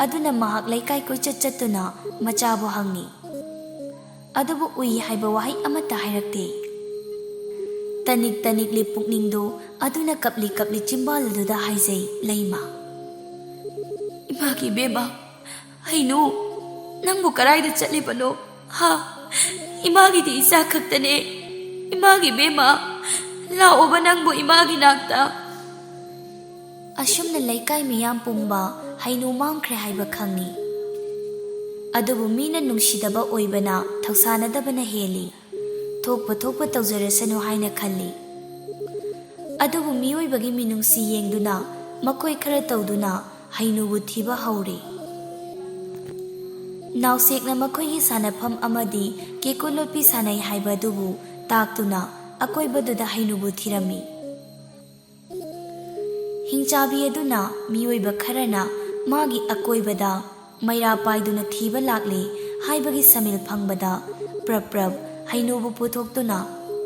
ꯑꯗꯨꯅ ꯃꯍꯥꯛ ꯂꯩꯀꯥꯏ ꯀꯣꯏꯆꯠ ꯆꯠꯇꯨꯅ ꯃꯆꯥꯕꯨ ꯍꯪꯉꯤ꯫ ꯑꯗꯨꯕꯨ ꯎꯏ ꯍꯥꯏꯕ ꯋꯥꯍꯩ ꯑꯃꯠꯇ ꯍꯥꯏꯔꯛꯇꯦ꯫ ꯇꯅꯤꯛ ꯇꯅꯤꯛꯂꯤ ꯄꯨꯛꯅꯤꯡꯗꯨ ꯑꯗꯨꯅ ꯀꯞꯂꯤ ꯀꯞꯂꯤ ꯆꯤꯝꯕꯥꯜ ꯑꯗꯨꯗ ꯍꯥꯏꯖꯩ, "ꯂꯩꯃ, ꯏꯃꯥꯒꯤ ꯏꯕꯦꯝꯃ, ꯍꯩꯅꯨ, ꯅꯪꯕꯨ ꯀꯗꯥꯏꯗ ꯆꯠꯂꯤꯕꯅꯣ? ꯍꯥ? ꯏꯃꯥꯒꯤꯗꯤ ꯏꯆꯥ ꯈꯛꯇꯅꯦ꯫ ꯏꯃꯥꯒꯤ ꯏꯕꯦꯝꯃ, ꯂꯥꯛꯑꯣꯕ ꯅꯪꯕꯨ ꯏꯃꯥꯒꯤ ꯅꯥꯛꯇ꯫" ꯑꯁꯨꯝꯅ ꯂꯩꯀꯥꯏ ꯃꯤꯌꯥꯝ ꯄꯨꯝꯕ ꯍꯩꯅꯨ ꯃꯥꯡꯈ꯭ꯔꯦ ꯍꯥꯏꯕ ꯈꯪꯏ꯫ ꯑꯗꯨꯕꯨ ꯃꯤꯅ ꯅꯨꯡꯁꯤꯗꯕ ꯑꯣꯏꯕꯅ ꯊꯧꯁꯥꯅꯗꯕꯅ ꯍꯦꯜꯂꯤ꯫ ꯊꯣꯛꯄ ꯊꯣꯛꯄ ꯇꯧꯖꯔꯁꯅꯨ ꯍꯥꯏꯅ ꯈꯜꯂꯤ꯫ ꯑꯗꯨꯕꯨ ꯃꯤꯑꯣꯏꯕꯒꯤ ꯃꯤꯅꯨꯡꯁꯤ ꯌꯦꯡꯗꯨꯅ ꯃꯈꯣꯏ ꯈꯔ ꯇꯧꯗꯨꯅ ꯍꯩꯅꯨꯕꯨ ꯊꯤꯕ ꯍꯧꯔꯦ꯫ ꯅꯥꯎꯁꯦꯛꯅ ꯃꯈꯣꯏꯒꯤ ꯁꯥꯟꯅꯐꯝ ꯑꯃꯗꯤ ꯀꯦꯀꯨ ꯂꯣꯠꯄꯤ ꯁꯥꯟꯅꯩ ꯍꯥꯏꯕ ꯑꯗꯨꯕꯨ ꯇꯥꯛꯇꯨꯅ ꯑꯀꯣꯏꯕꯗꯨꯗ ꯍꯩꯅꯨꯕꯨ ꯊꯤꯔꯝꯃꯤ꯫ ꯍꯤꯡꯆꯥꯕꯤ ꯑꯗꯨꯅ ꯃꯤꯑꯣꯏꯕ ꯈꯔꯅ ꯃꯥꯒꯤ ꯑꯀꯣꯏꯕꯗ ꯃꯩꯔꯥ ꯄꯥꯏꯗꯨꯅ ꯊꯤꯕ ꯂꯥꯛꯂꯤ ꯍꯥꯏꯕꯒꯤ ꯁꯃꯤꯜ ꯐꯪꯕꯗ ꯄ꯭ꯔꯞ ꯄ꯭ꯔꯞ ꯍꯩꯅꯨꯕꯨ ꯄꯨꯊꯣꯛꯇꯨꯅ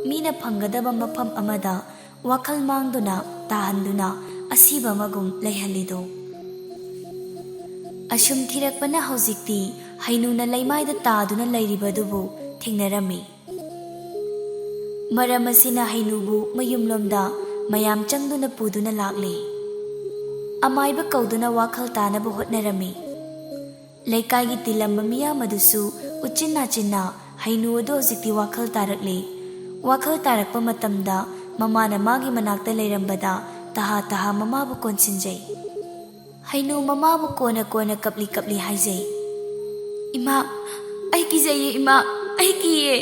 ꯃꯤꯅ ꯐꯪꯒꯗꯕ ꯃꯐꯝ ꯑꯃꯗ ꯋꯥꯈꯜ ꯃꯥꯡꯗꯨꯅ ꯇꯥꯍꯟꯗꯨꯅ ꯑꯁꯤꯕ ꯑꯃꯒꯨꯝ ꯂꯩꯍꯜꯂꯤꯗꯣ꯫ ꯑꯁꯨꯝ ꯊꯤꯔꯛꯄꯅ ꯍꯧꯖꯤꯛꯇꯤ ꯍꯩꯅꯨꯅ ꯂꯩꯃꯥꯏꯗ ꯇꯥꯗꯨꯅ ꯂꯩꯔꯤꯕꯗꯨꯕꯨ ꯊꯦꯡꯅꯔꯝꯃꯤ꯫ ꯃꯔꯝ ꯑꯁꯤꯅ ꯍꯩꯅꯨꯕꯨ ꯃꯌꯨꯝꯂꯣꯝꯗ ꯃꯌꯥꯝ ꯆꯪꯗꯨꯅ ꯄꯨꯗꯨꯅ ꯂꯥꯛꯂꯦ꯫ ꯑꯃꯥꯏꯕ ꯀꯧꯗꯨꯅ ꯋꯥꯈꯜ ꯇꯥꯅꯕ ꯍꯣꯠꯅꯔꯝꯃꯤ꯫ ꯂꯩꯀꯥꯏꯒꯤ ꯇꯤꯜꯂꯝꯕ ꯃꯤꯌꯥꯝ ꯑꯗꯨꯁꯨ ꯎꯆꯤꯟ ꯅꯥꯆꯤꯟꯅ ꯍꯩꯅꯨ ꯑꯗꯨ ꯍꯧꯖꯤꯛꯇꯤ ꯋꯥꯈꯜ ꯇꯥꯔꯛꯂꯦ꯫ ꯋꯥꯈꯜ ꯇꯥꯔꯛꯄ ꯃꯇꯝꯗ ꯃꯃꯥꯅ ꯃꯥꯒꯤ ꯃꯅꯥꯛꯇ ꯂꯩꯔꯝꯕꯗ ꯇꯍꯥ ꯇꯍꯥ ꯃꯃꯥꯕꯨ ꯀꯣꯟꯁꯤꯟꯖꯩ꯫ ꯍꯩꯅꯨ ꯃꯃꯥꯕꯨ ꯀꯣꯟꯅ ꯀꯣꯟꯅ ꯀꯞꯂꯤ ꯀꯞꯂꯤ ꯍꯥꯏꯖꯩ, "ꯏꯃꯥ, ꯑꯩ ꯀꯤꯖꯩꯌꯦ ꯏꯃꯥ, ꯑꯩ ꯀꯤꯌꯦ!"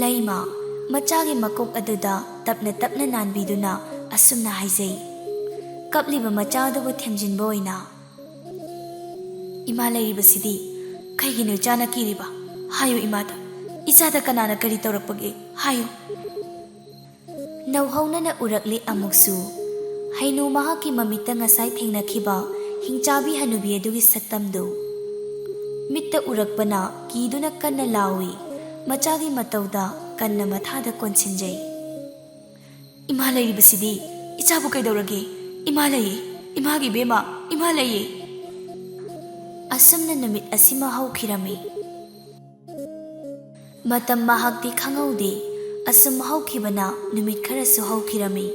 ꯂꯩꯃ ꯃꯆꯥꯒꯤ ꯃꯀꯣꯛ ꯑꯗꯨꯗ ꯇꯞꯅ ꯇꯞꯅ ꯅꯥꯟꯕꯤꯗꯨꯅ ꯑꯁꯨꯝꯅ ꯍꯥꯏꯖꯩ, ꯀꯞꯂꯤꯕ ꯃꯆꯥ ꯑꯗꯨꯕꯨ ꯊꯦꯝꯖꯤꯟꯕ ꯑꯣꯏꯅ, "ꯏꯃꯥ ꯂꯩꯔꯤꯕꯁꯤꯗꯤ ꯀꯩꯒꯤꯅꯣ ꯏꯆꯥꯅ ꯀꯤꯔꯤꯕ? ꯍꯥꯏꯌꯨ ꯏꯃꯥꯗ, ꯏꯆꯥꯗ ꯀꯅꯥꯅ ꯀꯔꯤ ꯇꯧꯔꯛꯄꯒꯦ? ꯍꯥꯏꯌꯨ!" ꯅꯧꯍꯧꯅꯅ ꯎꯔꯛꯂꯤ ꯑꯃꯨꯛꯁꯨ꯫ ꯍꯩꯅꯨ ꯃꯍꯥꯛꯀꯤ ꯃꯃꯤꯠꯇ ꯉꯁꯥꯏ ꯊꯦꯡꯅꯈꯤꯕ ꯍꯤꯡꯆꯥꯕꯤ ꯍꯅꯨꯕꯤ ꯑꯗꯨꯒꯤ ꯁꯛꯇꯝꯗꯨ꯫ ꯃꯤꯠꯇ ꯎꯔꯛꯄꯅ ꯀꯤꯗꯨꯅ ꯀꯟꯅ ꯂꯥꯎꯏ꯫ ꯃꯆꯥꯒꯤ ꯃꯇꯧꯗ ꯀꯟꯅ ꯃꯊꯥꯗ ꯀꯣꯟꯁꯤꯟꯖꯩ꯫ "ꯏꯃꯥ ꯂꯩꯔꯤꯕꯁꯤꯗꯤ ꯏꯆꯥꯕꯨ ꯀꯩꯗꯧꯔꯒꯦ? ꯏꯃꯥ ꯂꯩꯌꯦ, ꯏꯃꯥꯒꯤ ꯏꯕꯦꯝꯃ, ꯏꯃꯥ ꯂꯩꯌꯦ!" ꯑꯁꯨꯝꯅ ꯅꯨꯃꯤꯠ ꯑꯁꯤꯃ ꯍꯧꯈꯤꯔꯝꯃꯤ꯫ ꯃꯇꯝ ꯃꯍꯥꯛꯇꯤ ꯈꯪꯍꯧꯗꯦ꯫ ꯑꯁꯨꯝ ꯍꯧꯈꯤꯕꯅ ꯅꯨꯃꯤꯠ ꯈꯔꯁꯨ ꯍꯧꯈꯤꯔꯝꯃꯤ꯫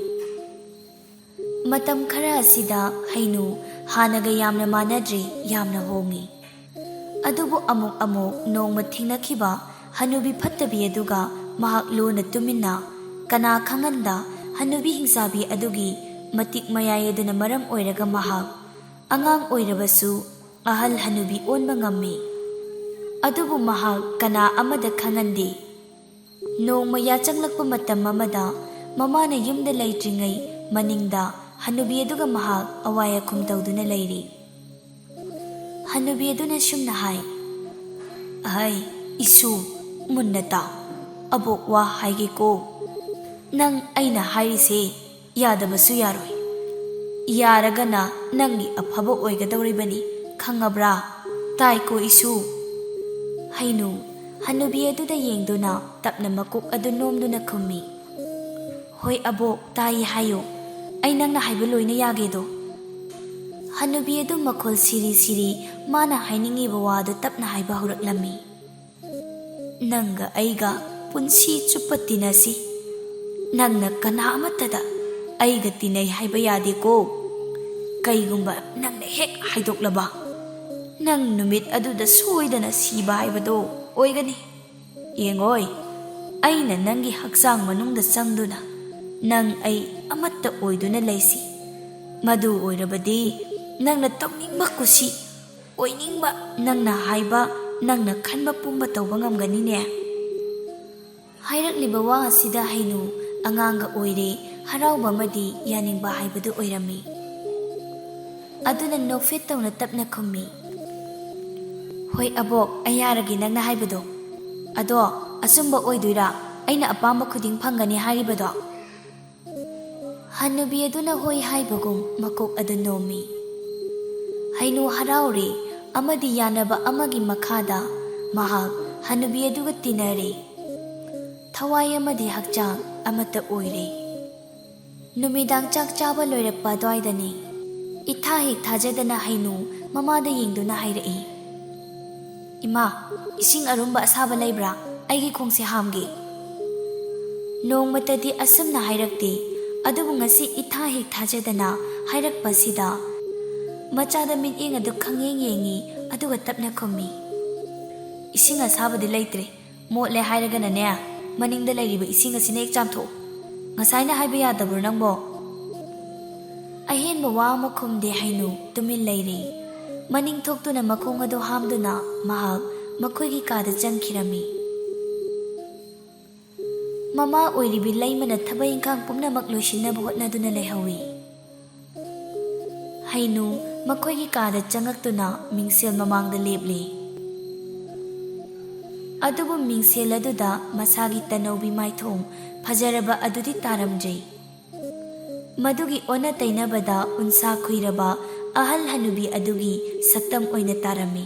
ꯃꯇꯝ ꯈꯔ ꯑꯁꯤꯗ ꯍꯩꯅꯨ ꯍꯥꯟꯅꯒ ꯌꯥꯝꯅ ꯃꯥꯟꯅꯗ꯭ꯔꯤ, ꯌꯥꯝꯅ ꯍꯣꯡꯉꯤ꯫ ꯑꯗꯨꯕꯨ ꯑꯃꯨꯛ ꯑꯃꯨꯛ ꯅꯣꯡꯃ ꯊꯦꯡꯅꯈꯤꯕ ꯍꯅꯨꯕꯤ ꯐꯠꯇꯕꯤ ꯑꯗꯨꯒ ꯃꯍꯥꯛ ꯂꯣꯟꯅ ꯇꯨꯃꯤꯟꯅ, ꯀꯅꯥ ꯈꯪꯍꯟꯗ ꯍꯅꯨꯕꯤ ꯍꯤꯡꯆꯥꯕꯤ ꯑꯗꯨꯒꯤ ꯃꯇꯤꯛ ꯃꯌꯥꯏ ꯑꯗꯨꯅ ꯃꯔꯝ ꯑꯣꯏꯔꯒ ꯃꯍꯥꯛ ꯑꯉꯥꯡ ꯑꯣꯏꯔꯕꯁꯨ ꯑꯍꯜ ꯍꯅꯨꯕꯤ ꯑꯣꯟꯕ ꯉꯝꯃꯤ꯫ ꯑꯗꯨꯕꯨ ꯃꯍꯥꯛ ꯀꯅꯥ ꯑꯃꯗ ꯈꯪꯍꯟꯗꯦ꯫ ꯅꯣꯡꯃ ꯌꯥꯆꯪꯂꯛꯄ ꯃꯇꯝ ꯑꯃꯗ ꯃꯃꯥꯅ ꯌꯨꯝꯗ ꯂꯩꯇ꯭ꯔꯤꯉꯩ ꯃꯅꯤꯡꯗ ꯍꯅꯨꯕꯤ ꯑꯗꯨꯒ ꯃꯍꯥꯛ ꯑꯋꯥꯏ ꯑꯈꯨꯝ ꯇꯧꯗꯨꯅ ꯂꯩꯔꯤ꯫ ꯍꯅꯨꯕꯤ ꯑꯗꯨꯅ ꯁꯨꯝꯅ ꯍꯥꯏ, "ꯑꯍꯩ, ꯏꯁꯨ, ꯃꯨꯟꯅ ꯇꯥꯎ꯫ ꯑꯕꯣꯛ ꯋꯥ ꯍꯥꯏꯒꯦꯀꯣ꯫ ꯅꯪ ꯑꯩꯅ ꯍꯥꯏꯔꯤꯁꯦ ꯌꯥꯗꯕꯁꯨ ꯌꯥꯔꯣꯏ꯫ ꯌꯥꯔꯒꯅ ꯅꯪꯒꯤ ꯑꯐꯕ ꯑꯣꯏꯒꯗꯧꯔꯤꯕꯅꯤ, ꯈꯪꯉꯕ꯭ꯔꯥ? ꯇꯥꯏꯀꯣ ꯏꯁꯨ?" ꯍꯩꯅꯨ, ꯍꯅꯨꯕꯤ ꯑꯗꯨꯗ ꯌꯦꯡꯗꯨꯅ ꯇꯞꯅ ꯃꯀꯣꯛ ꯑꯗꯨ ꯅꯣꯝꯗꯨꯅ ꯈꯨꯝꯃꯤ, "ꯍꯣꯏ ꯑꯕꯣꯛ, ꯇꯥꯏ ꯍꯥꯏꯌꯨ꯫ ꯑꯩ ꯅꯪꯅ ꯍꯥꯏꯕ ꯂꯣꯏꯅ ꯌꯥꯒꯦꯗꯣ꯫" ꯍꯅꯨꯕꯤ ꯑꯗꯨ ꯃꯈꯣꯜ ꯁꯤꯔꯤ ꯁꯤꯔꯤ ꯃꯥꯅ ꯍꯥꯏꯅꯤꯡꯉꯤꯕ ꯋꯥꯗꯨ ꯇꯞꯅ ꯍꯥꯏꯕ ꯍꯧꯔꯛꯂꯝꯃꯤ꯫ "ꯅꯪꯒ ꯑꯩꯒ ꯄꯨꯟꯁꯤ ꯆꯨꯞꯄ ꯇꯤꯟꯅꯁꯤ꯫ ꯅꯪꯅ ꯀꯅꯥ ꯑꯃꯠꯇꯗ ꯑꯩꯒ ꯇꯤꯟꯅꯩ ꯍꯥꯏꯕ ꯌꯥꯗꯦꯀꯣ꯫ ꯀꯩꯒꯨꯝꯕ ꯅꯪꯅ ꯍꯦꯛ ꯍꯥꯏꯗꯣꯛꯂꯕ, ꯅꯪ ꯅꯨꯃꯤꯠ ꯑꯗꯨꯗ ꯁꯣꯏꯗꯅ ꯁꯤꯕ ꯍꯥꯏꯕꯗꯣ ꯑꯣꯏꯒꯅꯤ꯫ ꯌꯦꯡꯉꯣꯏ, ꯑꯩꯅ ꯅꯪꯒꯤ ꯍꯛꯆꯥꯡ ꯃꯅꯨꯡꯗ ꯆꯪꯗꯨꯅ ꯅꯪ ꯑꯩ ꯑꯃꯠꯇ ꯑꯣꯏꯗꯨꯅ ꯂꯩꯁꯤ꯫ ꯃꯗꯨ ꯑꯣꯏꯔꯕꯗꯤ ꯅꯪꯅ ꯇꯧꯅꯤꯡꯕ ꯀꯨꯁꯤ, ꯑꯣꯏꯅꯤꯡꯕ, ꯅꯪꯅ ꯍꯥꯏꯕ, ꯅꯪꯅ ꯈꯟꯕ ꯄꯨꯝꯕ ꯇꯧꯕ ꯉꯝꯒꯅꯤꯅꯦ꯫ ꯍꯥꯏꯔꯛꯂꯤꯕ ꯋꯥ ꯑꯁꯤꯗ ꯍꯩꯅꯨ ꯑꯉꯥꯡꯒ ꯑꯣꯏꯔꯦ, ꯍꯔꯥꯎꯕ ꯑꯃꯗꯤ ꯌꯥꯅꯤꯡꯕ ꯍꯥꯏꯕꯗꯨ ꯑꯣꯏꯔꯝꯃꯤ꯫ ꯑꯗꯨꯅ ꯅꯣꯛꯐꯦꯠ ꯇꯧꯅ ꯇꯞꯅ ꯈꯨꯝꯃꯤ, "ꯍꯣꯏ ꯑꯕꯣꯛ, ꯑꯩ ꯌꯥꯔꯒꯦ ꯅꯪꯅ ꯍꯥꯏꯕꯗꯣ꯫ ꯑꯗꯣ ꯑꯆꯨꯝꯕ ꯑꯣꯏꯗꯣꯏꯔꯥ, ꯑꯩꯅ ꯑꯄꯥꯝꯕ ꯈꯨꯗꯤꯡ ꯐꯪꯒꯅꯤ ꯍꯥꯏꯔꯤꯕꯗꯣ?" ꯍꯅꯨꯕꯤ ꯑꯗꯨꯅ ꯍꯣꯏ ꯍꯥꯏꯕꯒꯨꯝ ꯃꯀꯣꯛ ꯑꯗꯨ ꯅꯣꯝꯃꯤ꯫ ꯍꯩꯅꯨ ꯍꯔꯥꯎꯔꯦ ꯑꯃꯗꯤ ꯌꯥꯅꯕ ꯑꯃꯒꯤ ꯃꯈꯥꯗ ꯃꯍꯥꯛ ꯍꯅꯨꯕꯤ ꯑꯗꯨꯒ ꯇꯤꯟꯅꯔꯦ꯫ ꯊꯋꯥꯏ ꯑꯃꯗꯤ ꯍꯛꯆꯥꯡ ꯑꯃꯠꯇ ꯑꯣꯏꯔꯦ꯫ ꯅꯨꯃꯤꯗꯥꯡ ꯆꯥꯛ ꯆꯥꯕ ꯂꯣꯏꯔꯛꯄ ꯑꯗꯨꯋꯥꯏꯗꯅꯤ꯫ ꯏꯊꯥ ꯍꯦꯛ ꯊꯥꯖꯗꯅ ꯍꯩꯅꯨ ꯃꯃꯥꯗ ꯌꯦꯡꯗꯨꯅ ꯍꯥꯏꯔꯛꯏ, "ꯏꯃꯥ, ꯏꯁꯤꯡ ꯑꯔꯨꯝꯕ ꯑꯁꯥꯕ ꯂꯩꯕ꯭ꯔꯥ? ꯑꯩꯒꯤ ꯈꯣꯡꯁꯦ ꯍꯥꯝꯒꯦ꯫" ꯅꯣꯡꯃꯇꯗꯤ ꯑꯁꯨꯝꯅ ꯍꯥꯏꯔꯛꯇꯦ, ꯑꯗꯨꯕꯨ ꯉꯁꯤ ꯏꯊꯥ ꯍꯦꯛ ꯊꯥꯖꯗꯅ ꯍꯥꯏꯔꯛꯄꯁꯤꯗ ꯃꯆꯥꯗ ꯃꯤꯠꯌꯦꯡ ꯑꯗꯨ ꯈꯪꯌꯦꯡ ꯌꯦꯡꯉꯤ, ꯑꯗꯨꯒ ꯇꯞꯅ ꯈꯨꯝꯃꯤ, "ꯏꯁꯤꯡ ꯑꯁꯥꯕꯗꯤ ꯂꯩꯇ꯭ꯔꯦ꯫ ꯃꯣꯠꯂꯦ ꯍꯥꯏꯔꯒꯅꯅꯦ, ꯃꯅꯤꯡꯗ ꯂꯩꯔꯤꯕ ꯏꯁꯤꯡ ꯑꯁꯤꯅ ꯍꯦꯛ ꯆꯥꯝꯊꯣꯛꯎ꯫ ꯉꯁꯥꯏꯅ ꯍꯥꯏꯕ ꯌꯥꯗꯕ꯭ꯔꯣ ꯅꯪꯕꯣ?" ꯑꯍꯦꯟꯕ ꯋꯥ ꯑꯃ ꯈꯨꯝꯗꯦ ꯍꯩꯅꯨ, ꯇꯨꯃꯤꯟ ꯂꯩꯔꯤ꯫ ꯃꯅꯤꯡ ꯊꯣꯛꯇꯨꯅ ꯃꯈꯣꯡ ꯑꯗꯨ ꯍꯥꯝꯗꯨꯅ ꯃꯍꯥꯛ ꯃꯈꯣꯏꯒꯤ ꯀꯥꯗ ꯆꯪꯈꯤꯔꯝꯃꯤ꯫ ꯃꯃꯥ ꯑꯣꯏꯔꯤꯕꯤ ꯂꯩꯃꯅ ꯊꯕꯛ ꯏꯪꯈꯥꯡ ꯄꯨꯝꯅꯃꯛ ꯂꯣꯏꯁꯤꯟꯅꯕ ꯍꯣꯠꯅꯗꯨꯅ ꯂꯩꯍꯧꯏ꯫ ꯍꯩꯅꯨ ꯃꯈꯣꯏꯒꯤ ꯀꯥꯗ ꯆꯪꯉꯛꯇꯨꯅ ꯃꯤꯡꯁꯦꯜ ꯃꯃꯥꯡꯗ ꯂꯦꯞꯂꯤ꯫ ꯑꯗꯨꯕꯨ ꯃꯤꯡꯁꯦꯜ ꯑꯗꯨꯗ ꯃꯁꯥꯒꯤ ꯇꯅꯧꯕꯤ ꯃꯥꯏꯊꯣꯡ ꯐꯖꯔꯕ ꯑꯗꯨꯗꯤ ꯇꯥꯔꯝꯗ꯭ꯔꯦ꯫ ꯃꯗꯨꯒꯤ ꯑꯣꯟꯅ ꯇꯩꯅꯕꯗ ꯎꯟꯁꯥ ꯈꯨꯏꯔꯕ ꯑꯍꯜ ꯍꯅꯨꯕꯤ ꯑꯗꯨꯒꯤ ꯁꯛꯇꯝ ꯑꯣꯏꯅ ꯇꯥꯔꯝꯃꯤ꯫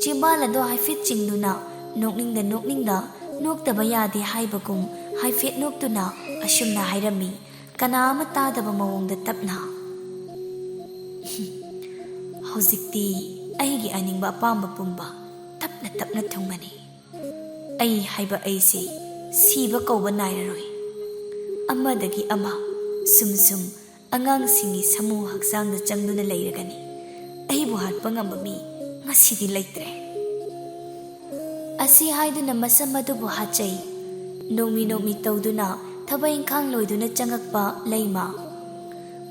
ꯆꯤꯝꯕꯥꯜ ꯑꯗꯨ ꯍꯥꯏꯐꯦꯠ ꯆꯤꯡꯗꯨꯅ, ꯅꯣꯛꯅꯤꯡꯗ ꯅꯣꯛꯅꯤꯡꯗ, ꯅꯣꯛꯇꯕ ꯌꯥꯗꯦ ꯍꯥꯏꯕꯒꯨꯝ ꯍꯥꯏꯐꯦꯠ ꯅꯣꯛꯇꯨꯅ ꯑꯁꯨꯝꯅ ꯍꯥꯏꯔꯝꯃꯤ, ꯀꯅꯥ ꯑꯃ ꯇꯥꯗꯕ ꯃꯑꯣꯡꯗ ꯇꯞꯅ꯫ "ꯍꯧꯖꯤꯛꯇꯤ ꯑꯩꯒꯤ ꯑꯅꯤꯡꯕ ꯑꯄꯥꯝꯕ ꯄꯨꯝꯕ ꯇꯞꯅ ꯇꯞꯅ ꯊꯨꯡꯉꯅꯤ꯫" ꯑꯩ ꯍꯥꯏꯕ ꯑꯩꯁꯦ ꯁꯤꯕ ꯀꯧꯕ ꯅꯥꯏꯔꯔꯣꯏ꯫ ꯑꯃꯗꯒꯤ ꯑꯃ ꯁꯨꯝ ꯁꯨꯝ ꯑꯉꯥꯡꯁꯤꯡꯒꯤ ꯁꯃꯨ ꯍꯛꯆꯥꯡꯗ ꯆꯪꯗꯨꯅ ꯂꯩꯔꯒꯅꯤ꯫ ꯑꯩꯕꯨ ꯍꯥꯠꯄ ꯉꯝꯕ ꯃꯤ ꯉꯁꯤꯗꯤ ꯂꯩꯇ꯭ꯔꯦ꯫ ꯑꯁꯤ ꯍꯥꯏꯗꯨꯅ ꯃꯁꯝ ꯑꯗꯨꯕꯨ ꯍꯥꯠꯆꯩ꯫ ꯅꯣꯛꯃꯤ ꯅꯣꯛꯃꯤ ꯇꯧꯗꯨꯅ ꯊꯕꯛ ꯏꯪꯈꯥꯡ ꯂꯣꯏꯗꯨꯅ ꯆꯪꯉꯛꯄ ꯂꯩꯃ꯫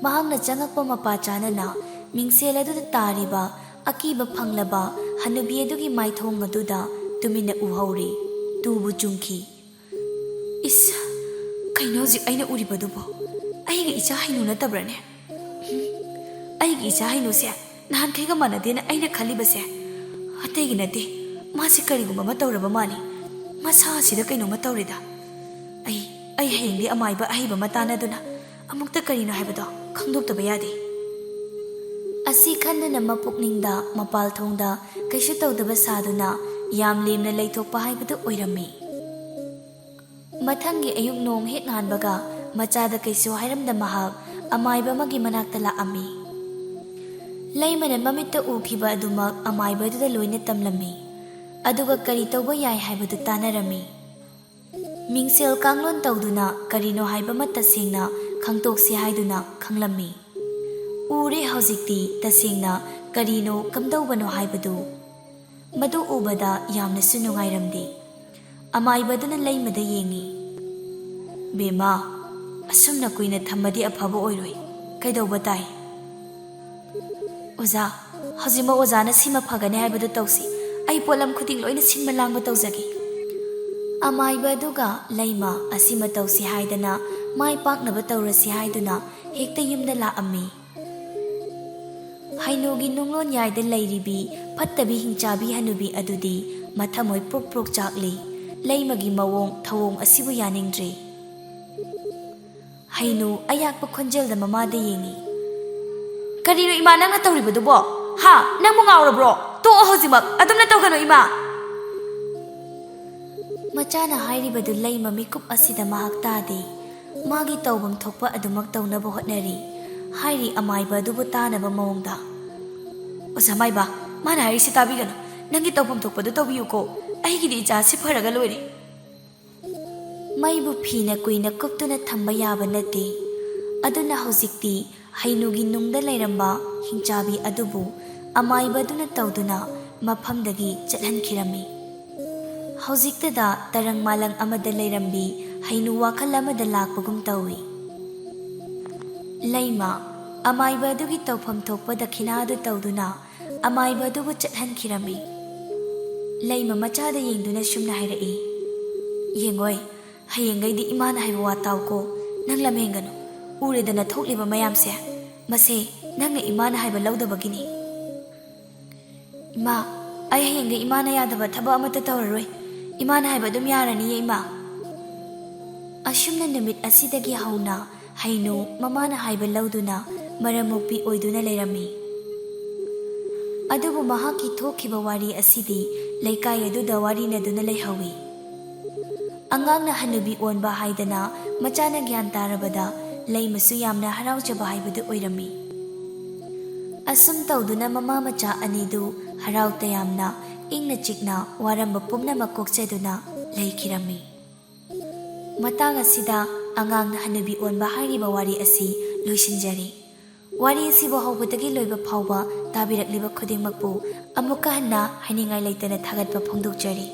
ꯃꯍꯥꯛꯅ ꯆꯪꯉꯛꯄ ꯃꯄꯥ ꯆꯥꯅꯅ ꯃꯤꯡꯁꯦꯜ ꯑꯗꯨꯗ ꯇꯥꯔꯤꯕ ꯑꯀꯤꯕ ꯐꯪꯂꯕ ꯍꯅꯨꯕꯤ ꯑꯗꯨꯒꯤ ꯃꯥꯏꯊꯣꯡ ꯑꯗꯨꯗ ꯇꯨꯃꯤꯟꯅ ꯎꯍꯧꯔꯤ꯫ ꯇꯨꯕꯨ ꯆꯨꯡꯈꯤ꯫ "ꯏꯁ, ꯀꯩꯅꯣ ꯍꯧꯖꯤꯛ ꯑꯩꯅ ꯎꯔꯤꯕꯗꯨꯕꯣ? ꯑꯩꯒꯤ ꯏꯆꯥ ꯍꯩꯅꯨ ꯅꯠꯇꯕ꯭ꯔꯅꯦ? ꯍꯨꯝ, ꯑꯩꯒꯤ ꯏꯆꯥ ꯍꯩꯅꯨꯁꯦ ꯅꯍꯥꯟꯈꯩꯒ ꯃꯥꯟꯅꯗꯦꯅ ꯑꯩꯅ ꯈꯜꯂꯤꯕꯁꯦ ꯑꯇꯩꯒꯤ ꯅꯠꯇꯦ꯫ ꯃꯥꯁꯤ ꯀꯔꯤꯒꯨꯝꯕ ꯑꯃ ꯇꯧꯔꯕ ꯃꯥꯜꯂꯤ꯫ ꯃꯁꯥ ꯑꯁꯤꯗ ꯀꯩꯅꯣꯝꯃ ꯇꯧꯔꯦꯗ꯫ ꯑꯩ, ꯑꯩ ꯍꯌꯦꯡꯗꯤ ꯑꯃꯥꯏꯕ ꯑꯍꯩꯕ ꯑꯃ ꯇꯥꯟꯅꯗꯨꯅ ꯑꯃꯨꯛꯇ ꯀꯔꯤꯅꯣ ꯍꯥꯏꯕꯗꯣ ꯈꯪꯗꯣꯛꯇꯕ ꯌꯥꯗꯦ"꯫ ꯑꯁꯤ ꯈꯟꯗꯨꯅ ꯃꯄꯨꯛꯅꯤꯡꯗ ꯃꯄꯥꯜ ꯊꯣꯡꯗ ꯀꯩꯁꯨ ꯇꯧꯗꯕ ꯁꯥꯗꯨꯅ ꯌꯥꯝ ꯂꯦꯝꯅ ꯂꯩꯊꯣꯛꯄ ꯍꯥꯏꯕꯗꯨ ꯑꯣꯏꯔꯝꯃꯤ꯫ ꯃꯊꯪꯒꯤ ꯑꯌꯨꯛ ꯅꯣꯡ ꯍꯦꯛ ꯉꯥꯟꯕꯒ ꯃꯆꯥꯗ ꯀꯩꯁꯨ ꯍꯥꯏꯔꯝꯗ ꯃꯍꯥꯛ ꯑꯃꯥꯏꯕ ꯑꯃꯒꯤ ꯃꯅꯥꯛꯇ ꯂꯥꯛꯑꯝꯃꯤ꯫ ꯂꯩꯃꯅ ꯃꯃꯤꯠꯇ ꯎꯈꯤꯕ ꯑꯗꯨꯃꯛ ꯑꯃꯥꯏꯕ ꯑꯗꯨꯗ ꯂꯣꯏꯅ ꯇꯝꯂꯝꯃꯤ꯫ ꯑꯗꯨꯒ ꯀꯔꯤ ꯇꯧꯕ ꯌꯥꯏ ꯍꯥꯏꯕꯗꯨ ꯇꯥꯟꯅꯔꯝꯃꯤ꯫ ꯃꯤꯡꯁꯦꯜ ꯀꯥꯡꯂꯣꯟ ꯇꯧꯗꯨꯅ ꯀꯔꯤꯅꯣ ꯍꯥꯏꯕ ꯑꯃ ꯇꯁꯦꯡꯅ ꯈꯪꯗꯣꯛꯁꯤ ꯍꯥꯏꯗꯨꯅ ꯈꯪꯂꯝꯃꯤ꯫ ꯎꯔꯦ ꯍꯧꯖꯤꯛꯇꯤ ꯇꯁꯦꯡꯅ ꯀꯔꯤꯅꯣ ꯀꯝꯗꯧꯕꯅꯣ ꯍꯥꯏꯕꯗꯨ꯫ ꯃꯗꯨ ꯎꯕꯗ ꯌꯥꯝꯅꯁꯨ ꯅꯨꯡꯉꯥꯏꯔꯝꯗꯦ꯫ ꯑꯃꯥꯏꯕꯗꯨꯅ ꯂꯩꯃꯗ ꯌꯦꯡꯉꯤ꯫ "ꯕꯦꯝꯃ, ꯑꯁꯨꯝꯅ ꯀꯨꯏꯅ ꯊꯝꯃꯗꯤ ꯑꯐꯕ ꯑꯣꯏꯔꯣꯏ꯫ ꯀꯩꯗꯧꯕ ꯇꯥꯏ?" "ꯑꯣꯖꯥ, ꯍꯧꯖꯤꯛꯃꯛ ꯑꯣꯖꯥꯅ ꯁꯤꯃ ꯐꯒꯅꯤ ꯍꯥꯏꯕꯗꯨ ꯇꯧꯁꯤ꯫ ꯑꯩ ꯄꯣꯠꯂꯝ ꯈꯨꯗꯤꯡ ꯂꯣꯏꯅ ꯁꯤꯟꯕ ꯂꯥꯡꯕ ꯇꯧꯖꯒꯦ"꯫ ꯑꯃꯥꯏꯕ ꯑꯗꯨꯒ ꯂꯩꯃ ꯑꯁꯤꯃ ꯇꯧꯁꯤ ꯍꯥꯏꯗꯅ ꯃꯥꯏ ꯄꯥꯛꯅꯕ ꯇꯧꯔꯁꯤ ꯍꯥꯏꯗꯨꯅ ꯍꯦꯛꯇ ꯌꯨꯝꯗ ꯂꯥꯛꯑꯝꯃꯤ꯫ ꯍꯩꯅꯨꯒꯤ ꯅꯨꯡꯂꯣꯟ ꯌꯥꯏꯗ ꯂꯩꯔꯤꯕꯤ ꯐꯠꯇꯕꯤ ꯍꯤꯡꯆꯥꯕꯤ ꯍꯅꯨꯕꯤ ꯑꯗꯨꯗꯤ ꯃꯊꯃꯣꯏ ꯄ꯭ꯔꯣꯛ ꯄ꯭ꯔꯣꯛ ꯆꯥꯛꯂꯤ꯫ ꯂꯩꯃꯒꯤ ꯃꯑꯣꯡ ꯊꯧꯑꯣꯡ ꯑꯁꯤꯕꯨ ꯌꯥꯅꯤꯡꯗ꯭ꯔꯤ꯫ ꯍꯩꯅꯨ ꯑꯌꯥꯛꯄ ꯈꯣꯟꯖꯦꯜꯗ ꯃꯃꯥꯗ ꯌꯦꯡꯉꯤ꯫ "ꯀꯔꯤꯅꯣ ꯏꯃꯥ ꯅꯪꯅ ꯇꯧꯔꯤꯕꯗꯨꯕꯣ? ꯍꯥ? ꯅꯪꯕꯨ ꯉꯥꯎꯔꯕ꯭ꯔꯣ? ꯇꯣꯛꯑꯣ ꯍꯧꯖꯤꯛꯃꯛ꯫ ꯑꯗꯨꯝꯅ ꯇꯧꯒꯅꯨ ꯏꯃꯥ!" ꯃꯆꯥꯅ ꯍꯥꯏꯔꯤꯕꯗꯨ ꯂꯩꯃ ꯃꯤꯀꯨꯞ ꯑꯁꯤꯗ ꯃꯍꯥꯛ ꯇꯥꯗꯦ꯫ ꯃꯥꯒꯤ ꯇꯧꯐꯝ ꯊꯣꯛꯄ ꯑꯗꯨꯃꯛ ꯇꯧꯅꯕ ꯍꯣꯠꯅꯔꯤ꯫ ꯍꯥꯏꯔꯤ ꯑꯃꯥꯏꯕ ꯑꯗꯨꯕꯨ ꯇꯥꯅꯕ ꯃꯑꯣꯡꯗ꯫ "ꯑꯣꯖꯥ ꯃꯥꯏꯕ, ꯃꯥꯅ ꯍꯥꯏꯔꯤꯁꯤ ꯇꯥꯕꯤꯒꯅꯨ꯫ ꯅꯪꯒꯤ ꯇꯧꯐꯝ ꯊꯣꯛꯄꯗꯨ ꯇꯧꯕꯤꯌꯨꯀꯣ꯫ ꯑꯩꯒꯤꯗꯤ ꯏꯆꯥꯁꯤ ꯐꯔꯒ ꯂꯣꯏꯔꯦ꯫ ꯃꯩꯕꯨ ꯐꯤꯅ ꯀꯨꯏꯅ ꯀꯨꯞꯇꯨꯅ ꯊꯝꯕ ꯌꯥꯕ ꯅꯠꯇꯦ꯫ ꯑꯗꯨꯅ ꯍꯧꯖꯤꯛꯇꯤ ꯍꯩꯅꯨꯒꯤ ꯅꯨꯡꯗ ꯂꯩꯔꯝꯕ ꯍꯤꯡꯆꯥꯕꯤ ꯑꯗꯨꯕꯨ ꯑꯃꯥꯏꯕ ꯑꯗꯨꯅ ꯇꯧꯗꯨꯅ ꯃꯐꯝꯗꯒꯤ ꯆꯠꯍꯟꯈꯤꯔꯝꯃꯤ꯫ ꯍꯧꯖꯤꯛꯇꯗ ꯇꯔꯪ ꯃꯥꯂꯪ ꯑꯃꯗ ꯂꯩꯔꯝꯕꯤ ꯍꯩꯅꯨ ꯋꯥꯈꯜ ꯑꯃꯗ ꯂꯥꯛꯄꯒꯨꯝ ꯇꯧꯏ꯫ ꯂꯩꯃ ꯑꯃꯥꯏꯕ ꯑꯗꯨꯒꯤ ꯇꯧꯐꯝ ꯊꯣꯛꯄ ꯗꯈꯤꯅꯥ ꯑꯗꯨ ꯇꯧꯗꯨꯅ ꯑꯃꯥꯏꯕ ꯑꯗꯨꯕꯨ ꯆꯠꯍꯟꯈꯤꯔꯝꯃꯤ꯫ ꯂꯩꯃ ꯃꯆꯥꯗ ꯌꯦꯡꯗꯨꯅ ꯁꯨꯝꯅ ꯍꯥꯏꯔꯛꯏ, "ꯌꯦꯡꯉꯣꯏ, ꯍꯌꯦꯡꯒꯩꯗꯤ ꯏꯃꯥꯅ ꯍꯥꯏꯕ ꯋꯥ ꯇꯥꯎꯀꯣ꯫ ꯅꯪ ꯂꯝꯍꯦꯟꯒꯅꯨ꯫ ꯎꯔꯦꯗꯅ ꯊꯣꯛꯂꯤꯕ ꯃꯌꯥꯝꯁꯦ꯫ ꯃꯁꯦ ꯅꯪꯅ ꯏꯃꯥꯅ ꯍꯥꯏꯕ ꯂꯧꯗꯕꯒꯤꯅꯤ꯫" "ꯏꯃꯥ, ꯑꯩ ꯍꯌꯦꯡꯗꯤ ꯏꯃꯥꯅ ꯌꯥꯗꯕ ꯊꯕꯛ ꯑꯃꯠꯇ ꯇꯧꯔꯔꯣꯏ꯫ ꯏꯃꯥꯅ ꯍꯥꯏꯕ ꯑꯗꯨꯝ ꯌꯥꯔꯅꯤꯌꯦ, ꯏꯃꯥ꯫" ꯑꯁꯨꯝꯅ ꯅꯨꯃꯤꯠ ꯑꯁꯤꯗꯒꯤ ꯍꯧꯅ ꯍꯩꯅꯨ ꯃꯃꯥꯅ ꯍꯥꯏꯕ ꯂꯧꯗꯨꯅ ꯃꯔꯝ ꯃꯣꯛꯄꯤ ꯑꯣꯏꯗꯨꯅ ꯂꯩꯔꯝꯃꯤ꯫ ꯑꯗꯨꯕꯨ ꯃꯍꯥꯛꯀꯤ ꯊꯣꯛꯈꯤꯕ ꯋꯥꯔꯤ ꯑꯁꯤꯗꯤ ꯂꯩꯀꯥꯏ ꯑꯗꯨꯗ ꯋꯥꯔꯤꯅꯗꯨꯅ ꯂꯩꯍꯧꯏ꯫ ꯑꯉꯥꯡꯅ ꯍꯅꯨꯕꯤ ꯑꯣꯟꯕ ꯍꯥꯏꯗꯅ ꯃꯆꯥꯅ ꯒ꯭ꯌꯥꯟ ꯇꯥꯔꯕꯗ ꯂꯩꯃꯁꯨ ꯌꯥꯝꯅ ꯍꯔꯥꯎꯖꯕ ꯍꯥꯏꯕꯗꯨ ꯑꯣꯏꯔꯝꯃꯤ꯫ ꯑꯁꯨꯝ ꯇꯧꯗꯨꯅ ꯃꯃꯥ ꯃꯆꯥ ꯑꯅꯤꯗꯨ ꯍꯔꯥꯎ ꯇꯌꯥꯝꯅ ꯏꯪꯅ ꯆꯤꯛꯅ ꯋꯥꯔꯝꯕ ꯄꯨꯝꯅꯃꯛ ꯀꯣꯛꯆꯗꯨꯅ ꯂꯩꯈꯤꯔꯝꯃꯤ꯫ ꯃꯇꯥꯡ ꯑꯁꯤꯗ ꯑꯉꯥꯡꯅ ꯍꯅꯨꯕꯤ ꯑꯣꯟꯕ ꯍꯥꯏꯔꯤꯕ ꯋꯥꯔꯤ ꯑꯁꯤ ꯂꯣꯏꯁꯤꯟꯖꯔꯦ꯫ ꯋꯥꯔꯤ ꯑꯁꯤꯕꯨ ꯍꯧꯕꯗꯒꯤ ꯂꯣꯏꯕ ꯐꯥꯎꯕ ꯇꯥꯕꯤꯔꯛꯂꯤꯕ ꯈꯨꯗꯤꯡꯃꯛꯄꯨ ꯑꯃꯨꯛꯀ ꯍꯟꯅ ꯍꯥꯏꯅꯤꯡꯉꯥꯏ ꯂꯩꯇꯅ ꯊꯥꯒꯠꯄ ꯐꯣꯡꯗꯣꯛꯆꯔꯤ꯫